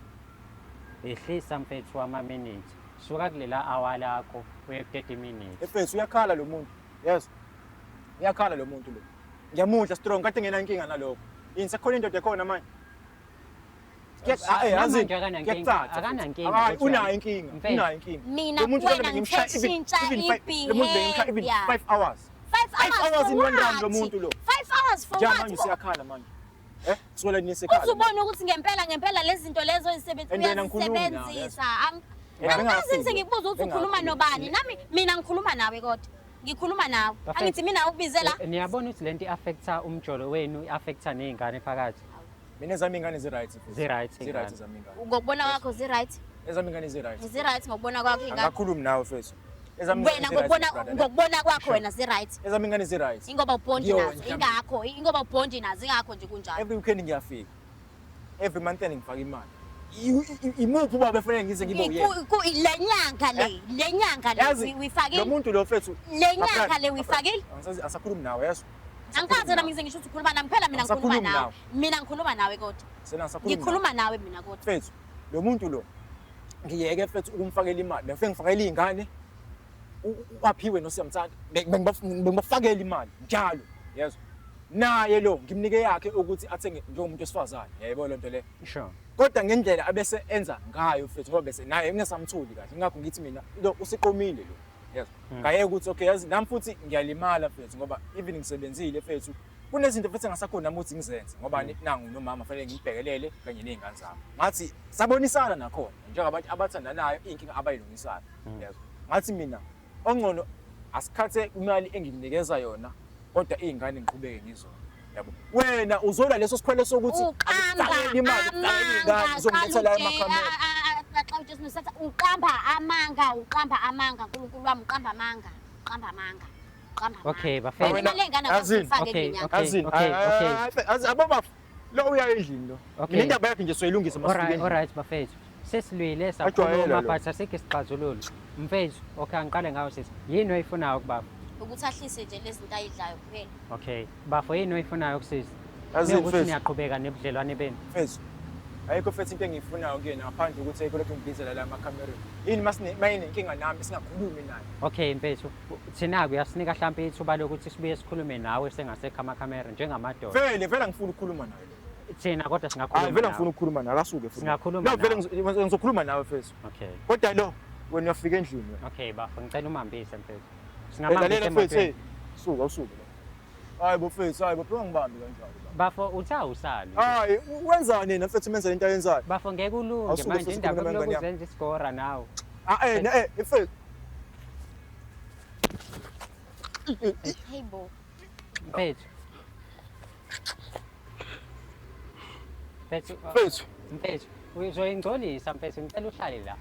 Ehlisa mfethu wama-minutes. Suka kulela hour lakho uye ku-30 minutes. Efethu uyakhala lo muntu. Yes. Uyakhala lo muntu lo. Ngiyamudla strong kade ngena inkinga nalokho. Yini sekukhona indoda ekhona manje? Yazi Namanje akanankinga, kuyacaca. akanankinga Hayi, ukuthi unayo inkinga, Mfethu. unayo inkinga. Mina Lo muntu kuwena lona bengimshaya ngithe shintsha lo muntu bengimshaya even i-behavior. 5 hours. 5 Five hours hours for in one round lo what? muntu lo. 5 hours for Njengamanje what? usiyakhala manje. Eh? Kusukela nisekhala. Uzubona ukuthi ngempela ngempela lezi zinto lezo And yena ngikhulumi nawe, uyazisebenzisa. Yena Angikaze bengafiki. ngize ngikubuze ukuthi ukhuluma Bengafiki. nobani. Nami mina ngikhuluma nawe kodwa. Ngikhuluma nawe. Bafethu. Angithi mina ukubize la. Niyabona ukuthi lento i-affecta umjolo wenu, i-affecta ney'ngane phakathi. Mina ezami ingane zi-right. mfethu. Zi-right Zi-right ingane. ezami ingane. Ngokubona kwakho zi-right. Ezami ingane zi-right. Zi-right ngokubona kwakho ingane. Angakhulumi nawe mfethu. Ezami ingane Wena zi-right, ngokubona brother. ngokubona kwakho Sure. wena zi-right. Ezami ingane zi-right. Ingoba ubhondi Ngiyondla nazo mina. ingakho ingoba ubhondi nazo ingakho nje kunjalo. Every weekend ngiyafika. Every month end ngifaka imali. Imuphi ubaba efanele ngize ngibe uyena? Le nyanga le, le nyanga le Yazi lo uyifakile. muntu lo mfethu. Le nyanga le uyifakile. Asakhulumi nawe yazi. Angikaze nami ngize ngisho ukuthi ukhuluma nami phela mina ngikhuluma Angisakhulumi nawe. nawe. Mina ngikhuluma nawe kodwa. Sena ngisakhulumi. Ngikhuluma nawe mina kodwa. Mfethu, lo muntu lo ngiyeke mfethu ukumfakela imali. Bengifike ngifakela iy'ngane. Aphiwe noSiyamthanda. Bengibafakela imali njalo. Yezwa. Naye lo ngimnike yakhe ukuthi athenge njengomuntu wesifazane. Yayibona lento le. Sure. Kodwa ngendlela abese enza ngayo mfethu ngoba bese naye ngingasamtholi kahle. Ingakho ngithi mina lo usiqomile lo. Yezwa. Ngayeka ukuthi okay yazi nami futhi ngiyalimala mfethu ngoba even ngisebenzile mfethu kunezinto futhi engasakhoni nami ukuthi ngizenze ngoba nangu nomama fanele ngibhekelele kanye ney'ngane zami. Ngathi sabonisana nakhona njengabantu abathandanayo iy'nkinga abayilungisayo. Yezwa. Ngathi mina ongcono asikhathe imali engikunikeza yona kodwa iy'ngane ngiqhubeke ngizona. Yabo. Wena uzola leso sikhwele sokuthi Uqamba akukucakeli imali, akucakeli iy'ngane, amanga uzongilethela qala emakhamera. uje uqamba amanga, uqamba amanga uNkulunkulu wami uqamba amanga, uqamba amanga, uqamba amanga. Okay, bafethu. Wena- Imali engane Yazini, akufake okay, kulenyanga. okay. Yazini, okay. azi ababa lo uya endlini lo. Okay. Mina indaba yakhe nje soyilungisa masifike Alright, endlini. alright bafethu. Sesilwile Ajwayela sakhuluma lo. but asikho isixazululo. Mfethu, okay angiqale ngawe sisi. Yini oyifunayo kubaba? Ukuthi ahlise nje lezi zinto ayidlayo kuphela. Okay. Bafo yini oyifunayo kusisi? Yazini, Njengokuthi mfethu. niyaqhubeka nebudlelwane benu. Mfethu. Ayikho mfethu into engiyifunayo kuyena ngaphandle ukuthi ayikho lokhu ngibizela la emakhamereni. Yini mayinenkinga nami singakhulumi naye. Okay mfethu, thina-ke uyasinika hlampe ithuba lokuthi sibuye sikhulume nawe sengasekho amakhamera njengamadoda. Vele vele angifuni ukukhuluma naye lo. Thina kodwa Hayi singakhuluma vele nawe. angifuni ukukhuluma naye akasuke futhi. Singakhuluma No vele nawe. ngizokhuluma nawe mfethu. Okay. Kodwa lo wena uyafika endlini wena. Okay bafo, ngicela umhambise mfethu. Singamhambisa Lalela mfethu, emotweni. hey. Suka usuke la. Hayi bo mfethu, hayi bo phela ungibambi kanjalo. Bafo uthi awusali. Hayi wenzani yena mfethu menza lento ayenzayo? Bafo ngeke ulunge Awusuke manje futhi indaba ukhulume yokulokhu nengane yami. uzenza isigora nawe. Ah mfethu. Hey bo. Mfethu. Mfethu, Mfethu. mfethu, uzoyingcolisa mfethu, ngicela uhlale la.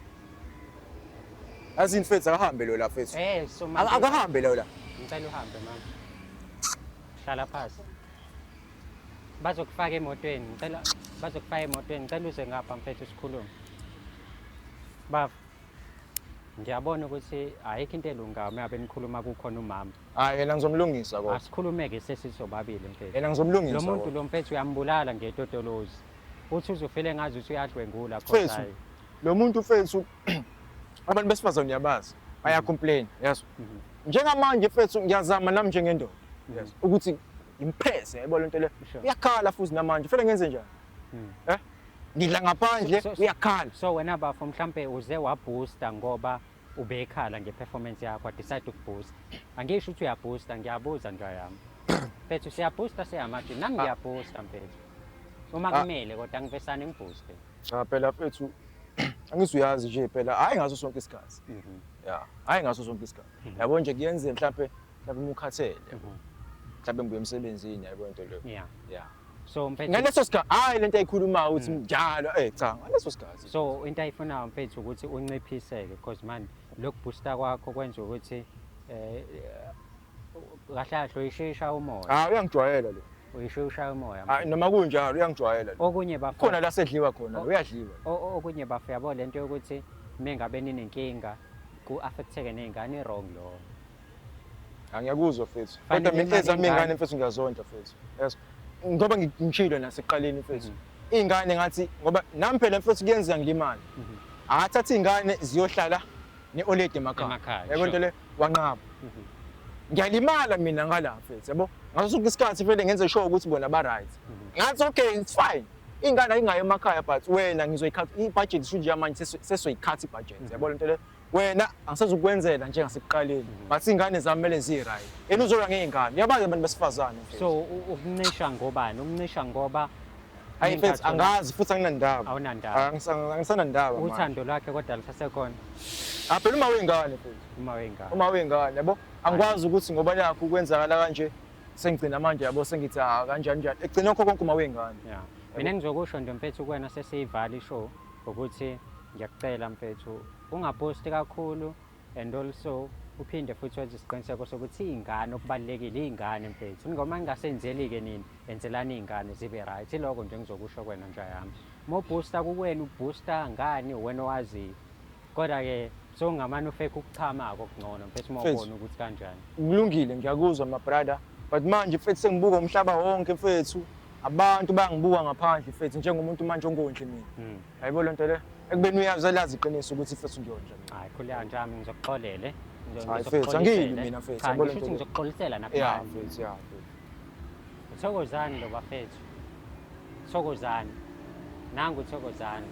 Yazini mfethu akahambe lo la mfethu. So manje Akahambe lo la. ngicela uhambe mama. Hlala phansi. Bazokufaka emotweni, ngicela bazokufaka emotweni, ngicela uze ngapha mfethu sikhulume. Bafo, ngiyabona ukuthi ayikho into elungayo uma ngabe nikhuluma kukhona umama. Hayi yena ngizomlungisa kodwa. Asikhulume-ke sesisobabili mfethu. Yena ngizomlungisa. Lo muntu kodwa. lo mfethu uyambulala ngetotolozi. Uthi uzofile ngazi ukuthi uyadlwengula Mfethu. cause hayi. Lo muntu mfethu abantu besifazane uyabazi baya-complain yes. Njengamanje mfethu ngiyazama nami njengendoda yes ukuthi ngimphese yabo lento le. Sure. Uyakhala futhi namanje fanele ngenze njani? Ngidla ngaphandle uyakhala. So wena bafo mhlambe uze wabooster ngoba ubekhala ngeperformance yakho, decide ukubooster. Angisho ukuthi uyabooster, ngiyabuza nje yami. Mfethu siyaboosta siyamajita. Nami ngiyaboosta mfethu. Uma Ah. kumele kodwa ngivesane ngibooste. Cha phela mfethu, angizuyazi nje phela, hhayi ngaso sonke isikhathi. Ya, hhayi ngaso sonke isikhathi. Yabo nje kuyenzeka mhlampe uma ukhathele, yabo. Mhlampe ngibuya emsebenzini, yabo into leyo. Ya. So mfethu, Ngaleso sikhathi, hhayi lento ayikhulumayo ukuthi njalo, cha, ngaleso sikhathi. So into ayifunayo mfethu ukuthi unciphiseke because man lokhu booster kwakho kwenza ukuthi kahle kahle uyishesha umoya. Ah, uyangijwayela lo. Uyishesha umoya. Hayi noma kunjalo uyangijwayela lo. Okunye bafo. Khona la sedliwa khona, uyadliwa. Okunye bafo yabo lento yokuthi mengabe ninenkinga ku-affecteke ney'ngane wrong lo. Angiyakuzwa mfethu. Fanele Kodwa mina imali ezami ingane. iy'ngane mfethu ngiyazondla mfethu. Yes. Ngoba ngishilo nasekuqaleni mfethu. Iy'ngane ngathi ngoba nami phela mfethu kuyenzeka ngilimale. Akathatha iy'ngane ziyohlala ne-oledi emakhaya. Emakhaya, Yabo into sure. le wanqaba. Ngiyalimala mina ngala mfethu, yabo. Ngaso sonke isikhathi vele ngenze sure ukuthi bona ba right. Ngathi okay, it's fine. Ingane ayingayo emakhaya but wena ngizoyikhatha i-budget isho nje manje sesoyikhatha i-budget. Yabo lento le. Wena angisezukwenzela njengasekuqaleni. But ingane zami kumele zi-right. Yena uzolwa ngey'ngane. Uyabazi abantu besifazane mfethu. So ukuncisha ngobani? Ukuncisha ngoba Hayi mfethu angazi futhi anginandaba. Awunandaba. Angisanandaba manje. Uthando lwakhe kodwa lusasekhona. Ah phela uma wengane mfethu. Uma wengane. Uma wengane yabo. Angikwazi ukuthi ngoba nakho kwenzakala kanje sengigcina manje yabo sengithi ah kanjani njani. Egcina lokho konke uma wengane. Yeah. Mina ngizokusho nje mfethu kuwena sesiyivala ishow ukuthi ngiyakucela mfethu ungaposti kakhulu and also uphinde futhi wenze isiqiniseko sokuthi iy'ngane okubalulekile iy'ngane mfethu noma ningasenzeli-ke nini enzelani iy'ngane zibe right. Iloko nje ngizokusho kuwena nja yami. Uma uboosta kuwena uboosta ngani wena owaziyo. Kodwa-ke sowungamane ufake ukuchama-ke okungcono mfethu uma Mfethu. ubona ukuthi kanjani. Kulungile ngiyakuzwa my brother but manje mfethu sengibuka umhlaba wonke mfethu. Abantu bayangibuka ngaphandle mfethu njengomuntu manje ongondli mina. Yayibona lento le? Ekubeni uyazi lazi iqiniso ukuthi mfethu ngiyondla mina. Hayi khuleka njami ngizokuxolele. Hayi mfethu, angiyilwi mina mfethu, Cha, yabona ngisho ukuthi lento le. ngizokuxolisela Ya nakubantu. mfethu, ya mfethu. Uthokozani lo bafethu. Thokozani. Nangu uthokozani.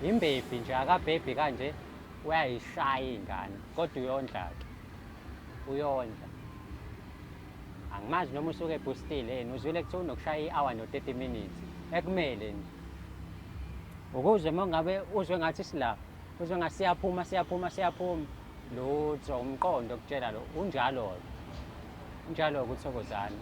Imbebhi nje akabhebhi kanje uyayishaya ingane kodwa uyondla ke. Uyondla. Angimazi noma usuke ebhustile yena uzwile kuthiwa unokushaya i-hour no-30 minutes ekumele nje. Ukuze uma ngabe uzwe ngathi sila, uzwe ngathi siyaphuma siyaphuma siyaphuma lutho umqondo okutshela lo unjalo-ke. Unjalo-ke uthokozani.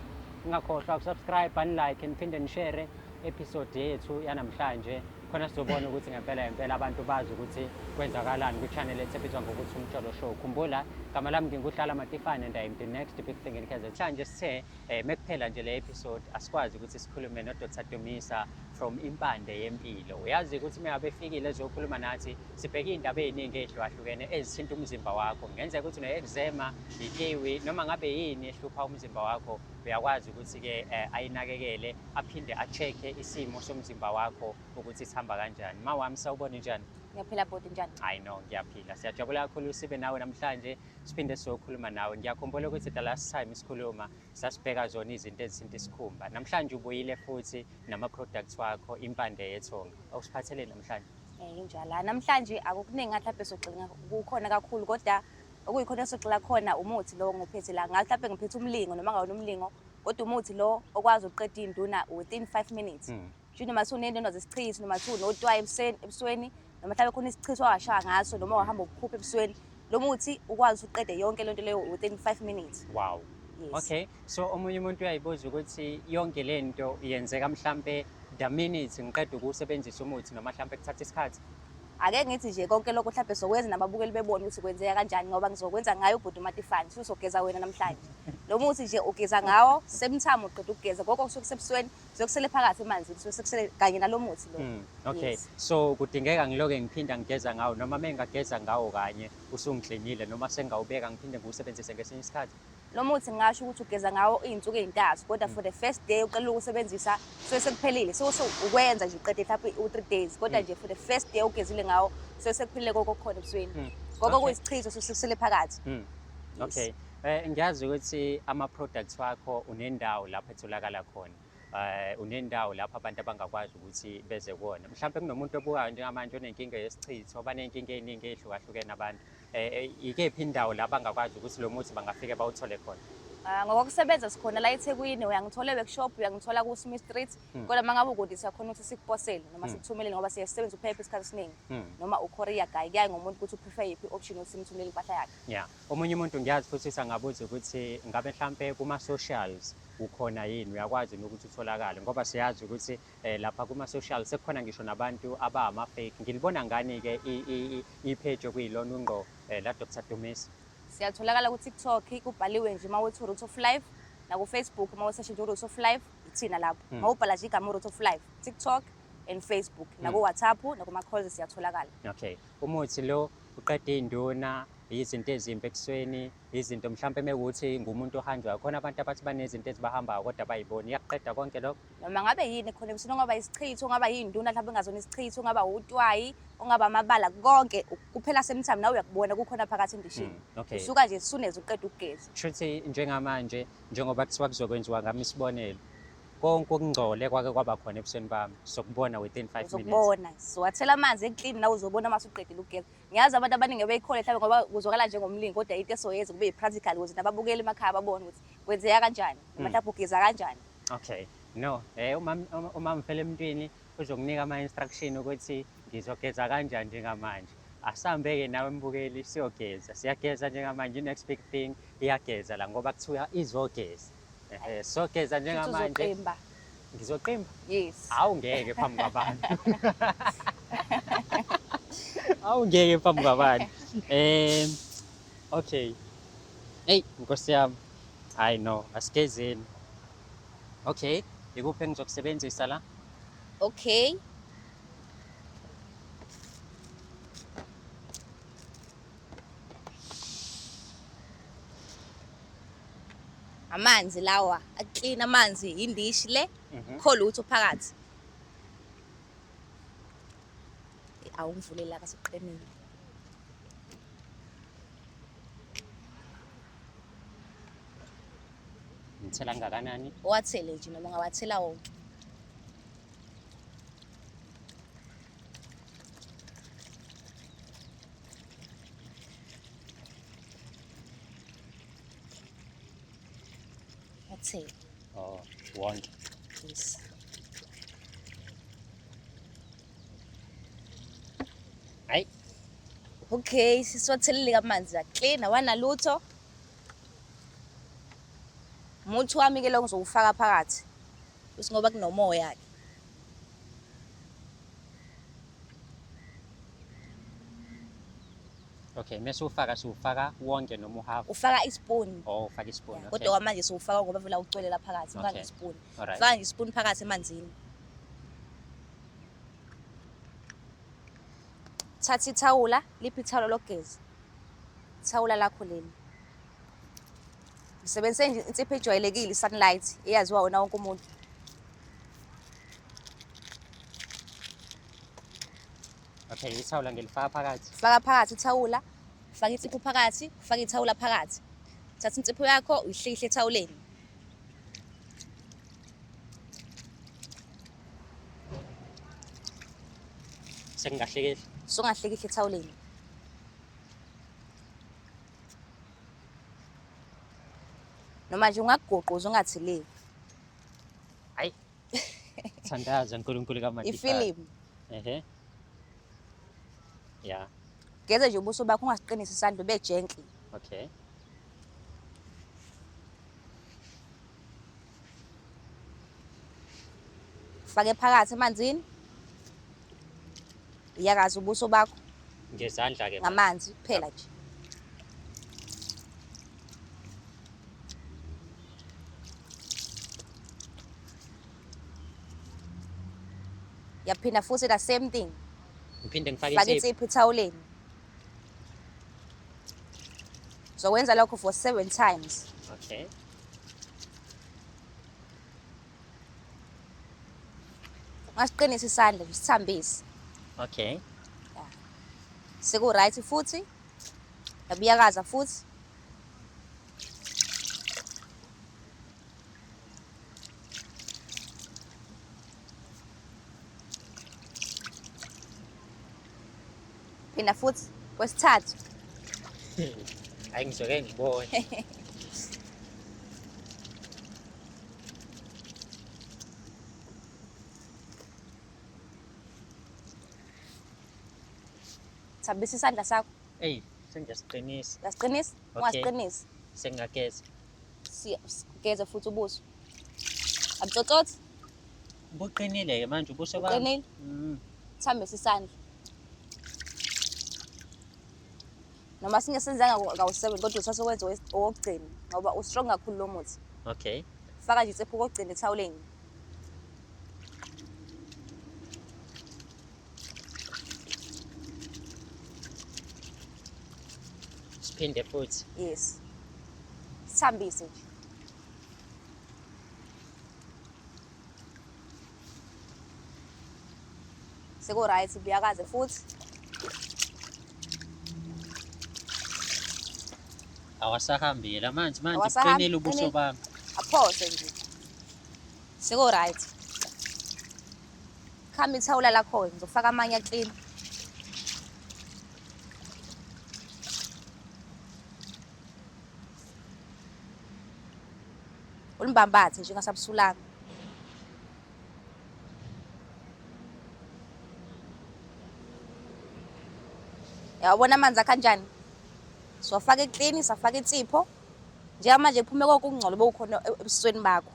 Ungakhohlwa ukusubscribe, unlike, niphinde nishare episode yethu yanamhlanje khona sizobona ukuthi ngempela ngempela abantu bazi ukuthi kwenzakalani kwi-channel ethu ebizwa ngokuthi Umjolo Show. Khumbula gama lami nginguHlala Matifane and I am the next big thing in KZN. Mhlanje sithe mekuphela nje le episode asikwazi ukuthi sikhulume no Dr Dumisa from Impande Yempilo. Uyazi ukuthi uma ngabe efikile ezokhuluma nathi sibheke iy'ndaba ey'ningi ey'hlukahlukene ezithinta umzimba wakho. Kungenzeka ukuthi une-eczema, ikiwi noma ngabe yini ehlupha umzimba wakho uyakwazi ukuthi-ke ayinakekele aphinde a-check-e isimo somzimba wakho ukuthi sihamba kanjani. Ma wami sawubona njani? Ngiyaphila bhuti, njani? Hayi no, ngiyaphila. Siyajabula kakhulu sibe nawe namhlanje siphinde sizokhuluma nawe. Ngiyakhumbula ukuthi the last time sikhuluma sasibheka zona izinto ezithinta isikhumba. Namhlanje ubuyile futhi nama-products wakho Impande Yethonga. Awusiphathele namhlanje? Injalo. Namhlanje akukuningi ngathi lapho esogxila kukhona kakhulu kodwa okuyikhona esogxila khona umuthi lo ngophethe la. Ngathi lapho ngiphethe umlingo noma ngawona umlingo kodwa umuthi lo okwazi ukuqeda induna within 5 minutes. Nje noma sunenduna zesichitho noma unotwayi ebusweni noma mhlawumbe khona isichitho owashaya ngaso noma wahamba ukukhupha ebusweni lo muthi ukwazi ukuqeda yonke lento leyo within 5 minutes. Wow. Yes. Okay, so omunye umuntu uyayibuza ukuthi yonke lento yenzeka mhlambe the minute ngiqeda ukusebenzisa umuthi noma mhlambe kuthatha isikhathi. Ake ngithi nje konke lokho mhlambe sokwenza nababukeli bebone ukuthi kwenzeka kanjani ngoba ngizokwenza ngayo ubhuti uMatifane usuzogeza wena namhlanje. Lo muthi nje ugeza ngawo semthamo uqeda ukugeza konke okusuke kusebusweni kusuke phakathi emanzini kusuke sekusele kanye nalomuthi lo. Okay. Yes. So kudingeka ngiloke ngiphinda ngigeza ngawo noma mengageza ngawo kanye usungiklinile noma sengawubeka ngiphinde ngiwusebenzise ngesinye isikhathi. Lo muthi ngingasho ukuthi ugeza ngawo iy'nsuku ey'ntathu kodwa for the first day uqala ukusebenzisa suke sekuphelile so ukwenza nje uqede mhlawumbe u-3 days kodwa nje for the first day ugezile ngawo suke sekuphelile konke okukhona ebusweni. Konke okuyisichitho suke sekusele phakathi. Yes. Okay. Ngiyazi ukuthi ama-products wakho unendawo lapho etholakala khona. Unendawo lapho abantu abangakwazi ukuthi beze kuwona. Mhlawumbe kunomuntu obukayo njengamanje onenkinga yesichitho, baney'nkinga ey'ningi ey'hlukahlukene abantu. Ikephi indawo la bangakwazi ukuthi lo muthi bangafike bawuthole khona? Ah, ngokokusebenza sikhona la eThekwini, uyangithola e-workshop, uyangithola ku-Smith Street. Kodwa uma ngabe ukude siyakhona ukuthi sikuposele noma sikuthumelele ngoba siye sisebenzise uphepha isikhathi esiningi. Noma u-courier guy, kuyaye ngomuntu ukuthi u-prefer yiphi i-option yokuthi simthumelele impahla yakhe. Yeah. Omunye umuntu ngiyazi futhi sangabuza ukuthi ngabe mhlampe kuma-socials ukhona yini, uyakwazi yini ukuthi utholakale, ngoba siyazi ukuthi lapha kuma-social sekukhona ngisho nabantu abama-fake. Ngilibona ngani-ke i-page okuyilona ungqo la Dr Dumisa? Siyatholakala ku-TikTok, kubhaliwe nje uma uthi Root of Life, naku-Facebook uma useshe nje Root of Life, ithina lapho. Uma ubhala nje igama Root of Life, TikTok and Facebook, naku-WhatsApp, nakuma-calls siyatholakala. Okay. Umuthi lo uqeda iy'nduna, izinto ezimbi ebusweni, izinto mhlampe mekuwuthi ngumuntu ohanjwayo, khona abantu abathi banezinto ezibahambayo kodwa abayiboni, iyakuqeda konke lokho? Noma ngabe yini khona ebusweni, ongaba isichitho, ongaba yinduna mhlawumbe engazona isichitho, ongaba utwayi, ongaba amabala, konke kuphela same time nawe uyakubona kukhona phakathi endishini. Okay. Usuka nje suneze uqeda ukugeza. Kushuthi njengamanje njengoba kuthiwa kuzokwenziwa ngami isibonelo, konke okungcole kwake kwaba khona ebusweni bami sokubona within 5 minutes. Uzokubona. Siwathela amanzi eklini nawe uzobona uma usuqedile ukugeza. Ngiyazi abantu abaningi beyikhole mhlawumbe ngoba kuzwakala njengomlingo, kodwa into esoyenza kube yi-practical ukuze nababukeli emakhaya babone ukuthi kwenzeka kanjani, noma mhlawumbe ugeza kanjani. Okay. No, uma ngifela emntwini uzokunika ama-instruction ukuthi ngizogeza kanjani njengamanje. Asambe-ke nawe mbukeli siyogeza. Siyageza njengamanje, i-next big thing iyageza la ngoba kuthiwa izogeza. Sogeza njengamanje. Uzoqimba. Ngizoqimba? Yes. Awungeke phambi kwabantu. Awungeke phambi kwabantu. Okay. Hey, Nkosi yami. Hayi no, asigezeni. Okay, ikuphi engizokusebenzisa la? Okay. Amanzi lawa, aklina amanzi, indishi le, kho lutho phakathi. Awungivulele la kasuqinile. Ngithela kangakanani? Uwathele nje noma ungawathela wonke. Wathele. Oh, wonke. Yes. Hayi. Okay, sisiwathelile amanzi aklina awanalutho. Umuthi wami ke lo ngizowufaka phakathi. Uthi ngoba kunomoya ke. Okay, mase ufaka siwufaka wonke noma uhalf? Ufaka ispoon. Oh, ufaka ispoon. Okay. Kodwa manje siwufaka ngoba vele awucwelela phakathi, ufaka Okay. ngespoon. Alright. Faka nje ispoon phakathi emanzini. Thatha ithawula, liphi ithawula lokugeza? Ithawula lakho leli. Ngisebenzise nje insipho ejwayelekile i-Sunlight eyaziwa wona wonke umuntu. Okay, ithawula ngilifaka phakathi. Faka phakathi ithawula, faka insipho phakathi, faka ithawula phakathi. Thatha insipho yakho uyihlihle ethawuleni. Sengingahlikihla. Sungahlikihla ethawuleni. Noma nje ungakugoquza ungatheleli. Hayi. Thandaza uNkulunkulu kaMadifana. Ifilimu. Ehe. Yeah. Geza nje ubuso bakho ungasiqinisi isandla ube gentle. Okay. Fake phakathi emanzini. Uyakaza ubuso bakho Ngezandla ke. ngamanzi kuphela nje. Yaphinda futhi the same thing. Ngiphinde ngifake Faka insipho. insipho ethawuleni. Uzokwenza lokho for 7 times. Okay. Ungasiqinisa isandla nje sithambise. Okay. Seku right futhi. Yabuyakaza futhi. Phinda futhi kwesithathu. Hayi ngizoke ngibone. Thambisa isandla sakho. Eyi, sengiyasiqinisa. Uyasiqinisa? Okay. Ungasiqinisi. Sengingageza. Sigeze futhi ubuso. Abutsotsothi? Buqinile-ke manje ubuso bami. Uqinile? Thambisa isandla. Noma singesenzanga kawu-seven kodwa uthatha ukwenza owokugcina ngoba u-strong kakhulu lo muthi. Okay. Faka nje insipho kokugcina ethawuleni. Siphinde futhi. Yes. Sithambise nje. Seku-right, buyakaze futhi. Awasahambile amanzi manje Awasahambi, buqinile ubuso qinile. bami. Aphose nje. Seku-right. Khama ithawula lakho ngizofaka amanye aklini. Ulimbambathe nje ungasabusulanga. Yawabona amanzi akho anjani? Siwafaka eklini, safaka insipho. Njengamanje kuphume konke ukungcola obekukhona ebusweni bakho.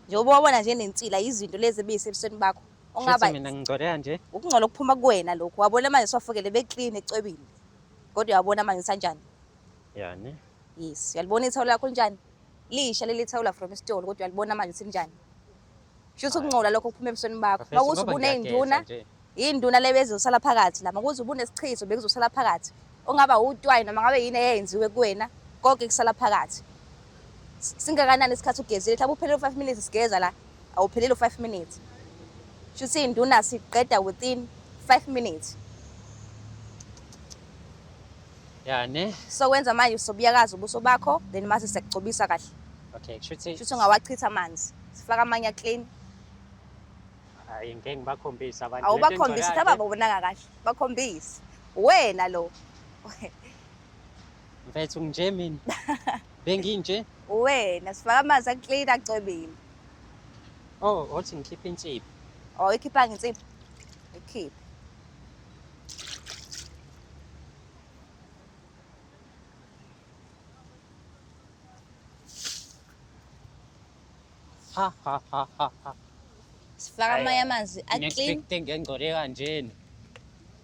Njengoba wabona nje nensila izinto lezi ebeyisebusweni bakho. Ongaba Shuthi mina ngingcole kanje. ukungcola okuphuma kuwena lokhu. Wabona manje siwafakele beklini ecwebile. Kodwa uyabona manje sanjani? Yani. Yes, uyalibona ithawula lakho linjani? Lisha leli thawula from esitolo kodwa uyalibona manje ukuthi linjani? Shuthi ukungcola lokho kuphuma ebusweni bakho. Bafethu, Makuthi ngoba ubuney'nduna, ngiyageza nje. iy'nduna le bezosala phakathi la, makuthi ubunesichitho bekuzosala phakathi. Ongaba utwayi noma ngabe yini eyenziwe kuwena, konke kusala phakathi. Singakanani isikhathi ugezile? Mhlawumbe uphelele u-5 minutes sigeza la, awupheleli u-5 minutes. Shuthi iy'nduna siqeda within 5 minutes. Yani. So wenza manje usobuyakaza ubuso bakho, then mase siyakugcobisa kahle. Okay, kushuthi Shuthi ungawachitha amanzi. Sifaka amanye clean. hayi ngeke ngibakhombise abantu. Awubakhombisi ukuthi ababonanga kahle. Bakhombise. Wena lo. Mfethu nginje mina. Benginje. Wena sifaka amanzi aclean acwebile. Oh, othi ngikhiphe insipho. Oh, ikhipha insipho. Ikhiphe. Ha ha ha ha ha. Sifaka amanye amanzi Next aclean. big thing ngengcole kanjena.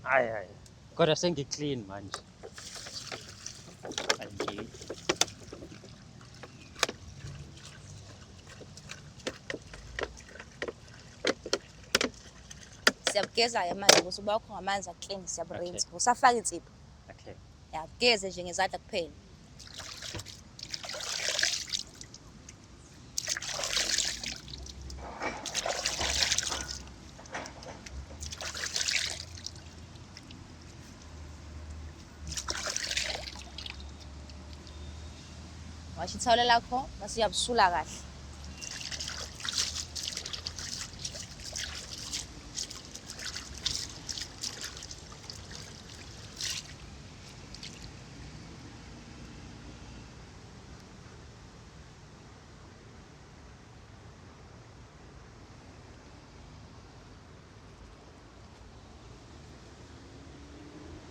Hayi hayi. Kodwa sengi-clean manje. Kanje. Siyabugeza-ke manje ubuso bakho ngamanzi aclean siyaburinsa. Usafaka insipho. Okay. Yabugeze nje ngezandla kuphela. Washa ithawula lakho bese uyabusula kahle.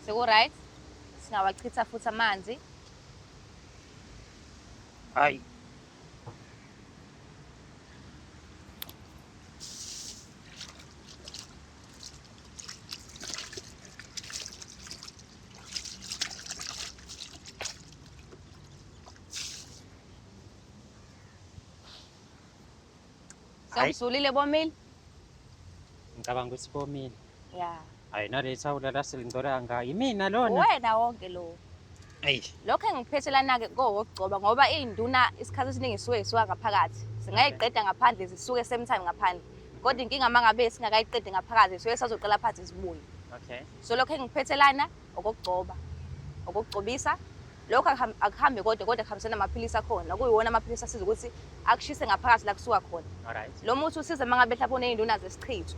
Seku-right? Singawachitha futhi amanzi. Hayi. Hayi. Sewusulile bomile? Ngicabanga ukuthi bomile. Ya. Hayi nale thawula la selingcola kangaka. Yimina lona. Uwena wonke lo. Ayi. Lokho engikuphethe lana-ke kowokugcoba ngoba iy'nduna isikhathi esiningi zisuke zisuka ngaphakathi. Singayiqeda ngaphandle zisuke same time ngaphandle. Kodwa inkinga uma ngabe singakayiqedi ngaphakathi zisuke sazoqala phansi zibuye. Okay. So lokho engikuphethe lana okokugcoba, okokugcobisa. Lokho akuhambi kodwa kodwa kuhambisana namaphilisi akhona. Okuyiwona amaphilisi asiza ukuthi akushise ngaphakathi la kusuka khona. All right. Lo muthi usiza uma ngabe mhlawumbe uney'nduna zesichitho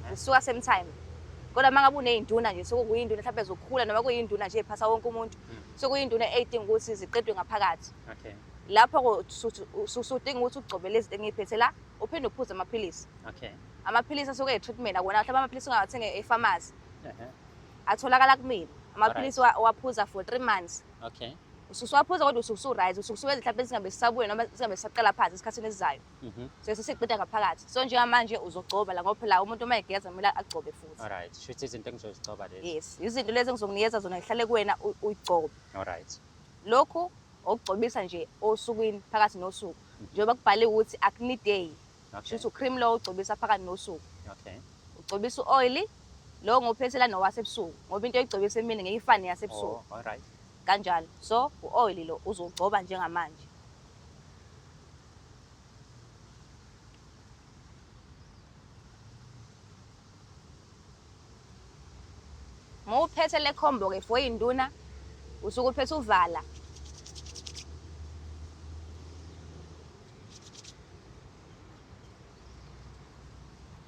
zisuka same time. Kodwa uma ngabe uney'nduna nje sekuyinduna mhlawumbe zokukhula noma kuyinduna nje ephasa wonke umuntu, sekuyinduna ey'dinga ukuthi ziqedwe ngaphakathi. Okay. Lapho usudinga ukuthi ugcobe lezi zinto engiy'phethe la, uphinde uphuze amaphilisi. Okay. Amaphilisi asuke eyi-treatment akona mhlawumbe amaphilisi ongawathenga efamasi. Atholakala kumina. Amaphilisi owaphuza for 3 months. Okay. Usuwaphuza kodwa usuke usu-right, usuke usuwenza mhlawumbe singabe sisabuya noma singabe sisaqala phansi esikhathini esizayo. So sesiqeda ngaphakathi. So njengamanje uzogcoba la ngoba phela umuntu uma egeza kumele agcobe futhi. Alright. Shuthi izinto engizozigcoba lezi. Yes, izinto lezi engizokunikeza zona zihlale kuwena uyigcobe. Alright. Lokhu okugcobisa nje osukwini phakathi nosuku. Njengoba kubhaliwe ukuthi acne day. Okay. Shuthi ucream lo ugcobisa phakathi nosuku. Okay. Ugcobisa u-oil lo ngophethe la nowasebusuku ngoba into oyigcobisa emini ngeke ifane neyasebusuku. Oh, alright. Kanjalo. So u-oil lo uzogcoba njengamanje. Mawuphethe le combo ke for induna usuke uphethe uvala.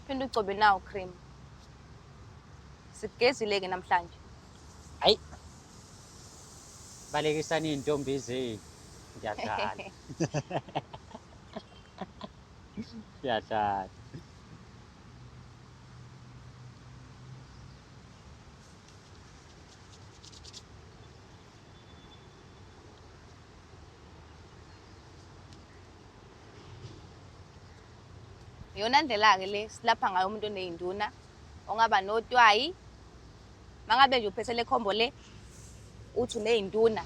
Phinde ugcobe nawo cream. Sigezile ke namhlanje. Hayi. Balekisani iy'ntombi zenu. Ngiyadlala. Ngiyadlala. Iyona ndlela-ke le silapha ngayo umuntu oney'nduna ongaba notwayi. Mangabe nje uphethe le khombo le uthi uney'nduna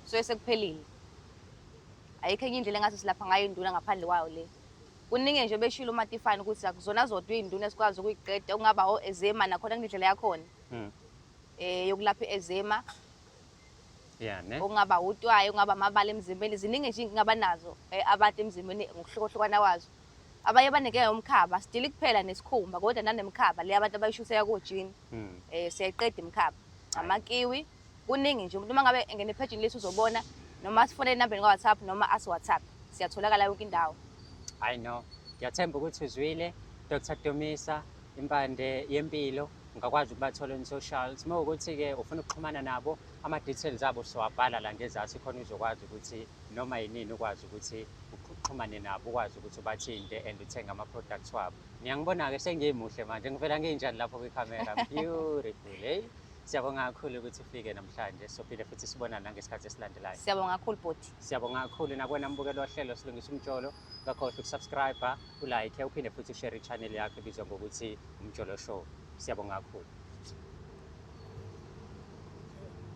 suke sekuphelile. Ayikho enye indlela engathi silapha ngayo induna ngaphandle kwayo le. Kuningi nje beshilo uMatifane ukuthi akuzona zodwa iy'nduna esikwazi ukuyiqeda okungaba o-eczema nakhona kunendlela yakhona yokulapha i-eczema. Yeah, ne? Okungaba utwayi, okungaba amabala emzimbeni, ziningi nje iy'nkinga abanazo abantu emzimbeni ngokuhlukahlukana kwazo. Abanye banenkinga yomkhaba, sidili kuphela nesikhumba kodwa nanemkhaba le abantu abayishutheka kojini. Siyayiqeda imikhaba. Amakiwi, kuningi nje umuntu uma ngabe engena ephejini lethu uzobona noma asifonele enambeni ka-WhatsApp noma asi-WhatsApp. Siyatholakala yonke indawo. I know. Ngiyathemba ukuthi uzwile Dr. Dumisa impande yempilo ungakwazi ukubathola on socials. Uma ukuthi-ke ufuna ukuxhumana nabo ama-details abo siwabhala la ngezansi khona uzokwazi ukuthi noma yinini ukwazi ukuthi uxhumane nabo ukwazi ukuthi ubathinte and uthenge ama-products wabo. Niyangibona-ke sengimuhle manje ngivela nginjani lapho kwikhamera. Beautiful, hey? Siyabonga kakhulu ukuthi ufike namhlanje sophinde futhi sibonane nangesikhathi esilandelayo. Siyabonga kakhulu bhuti. Siyabonga kakhulu nakuwena mbukeli wohlelo Silungisa Umjolo. Ungakhohlwa ukusubscribe, ulike, uphinde futhi ushare i-channel yakho ebizwa ngokuthi Umjolo Show. Siyabonga kakhulu.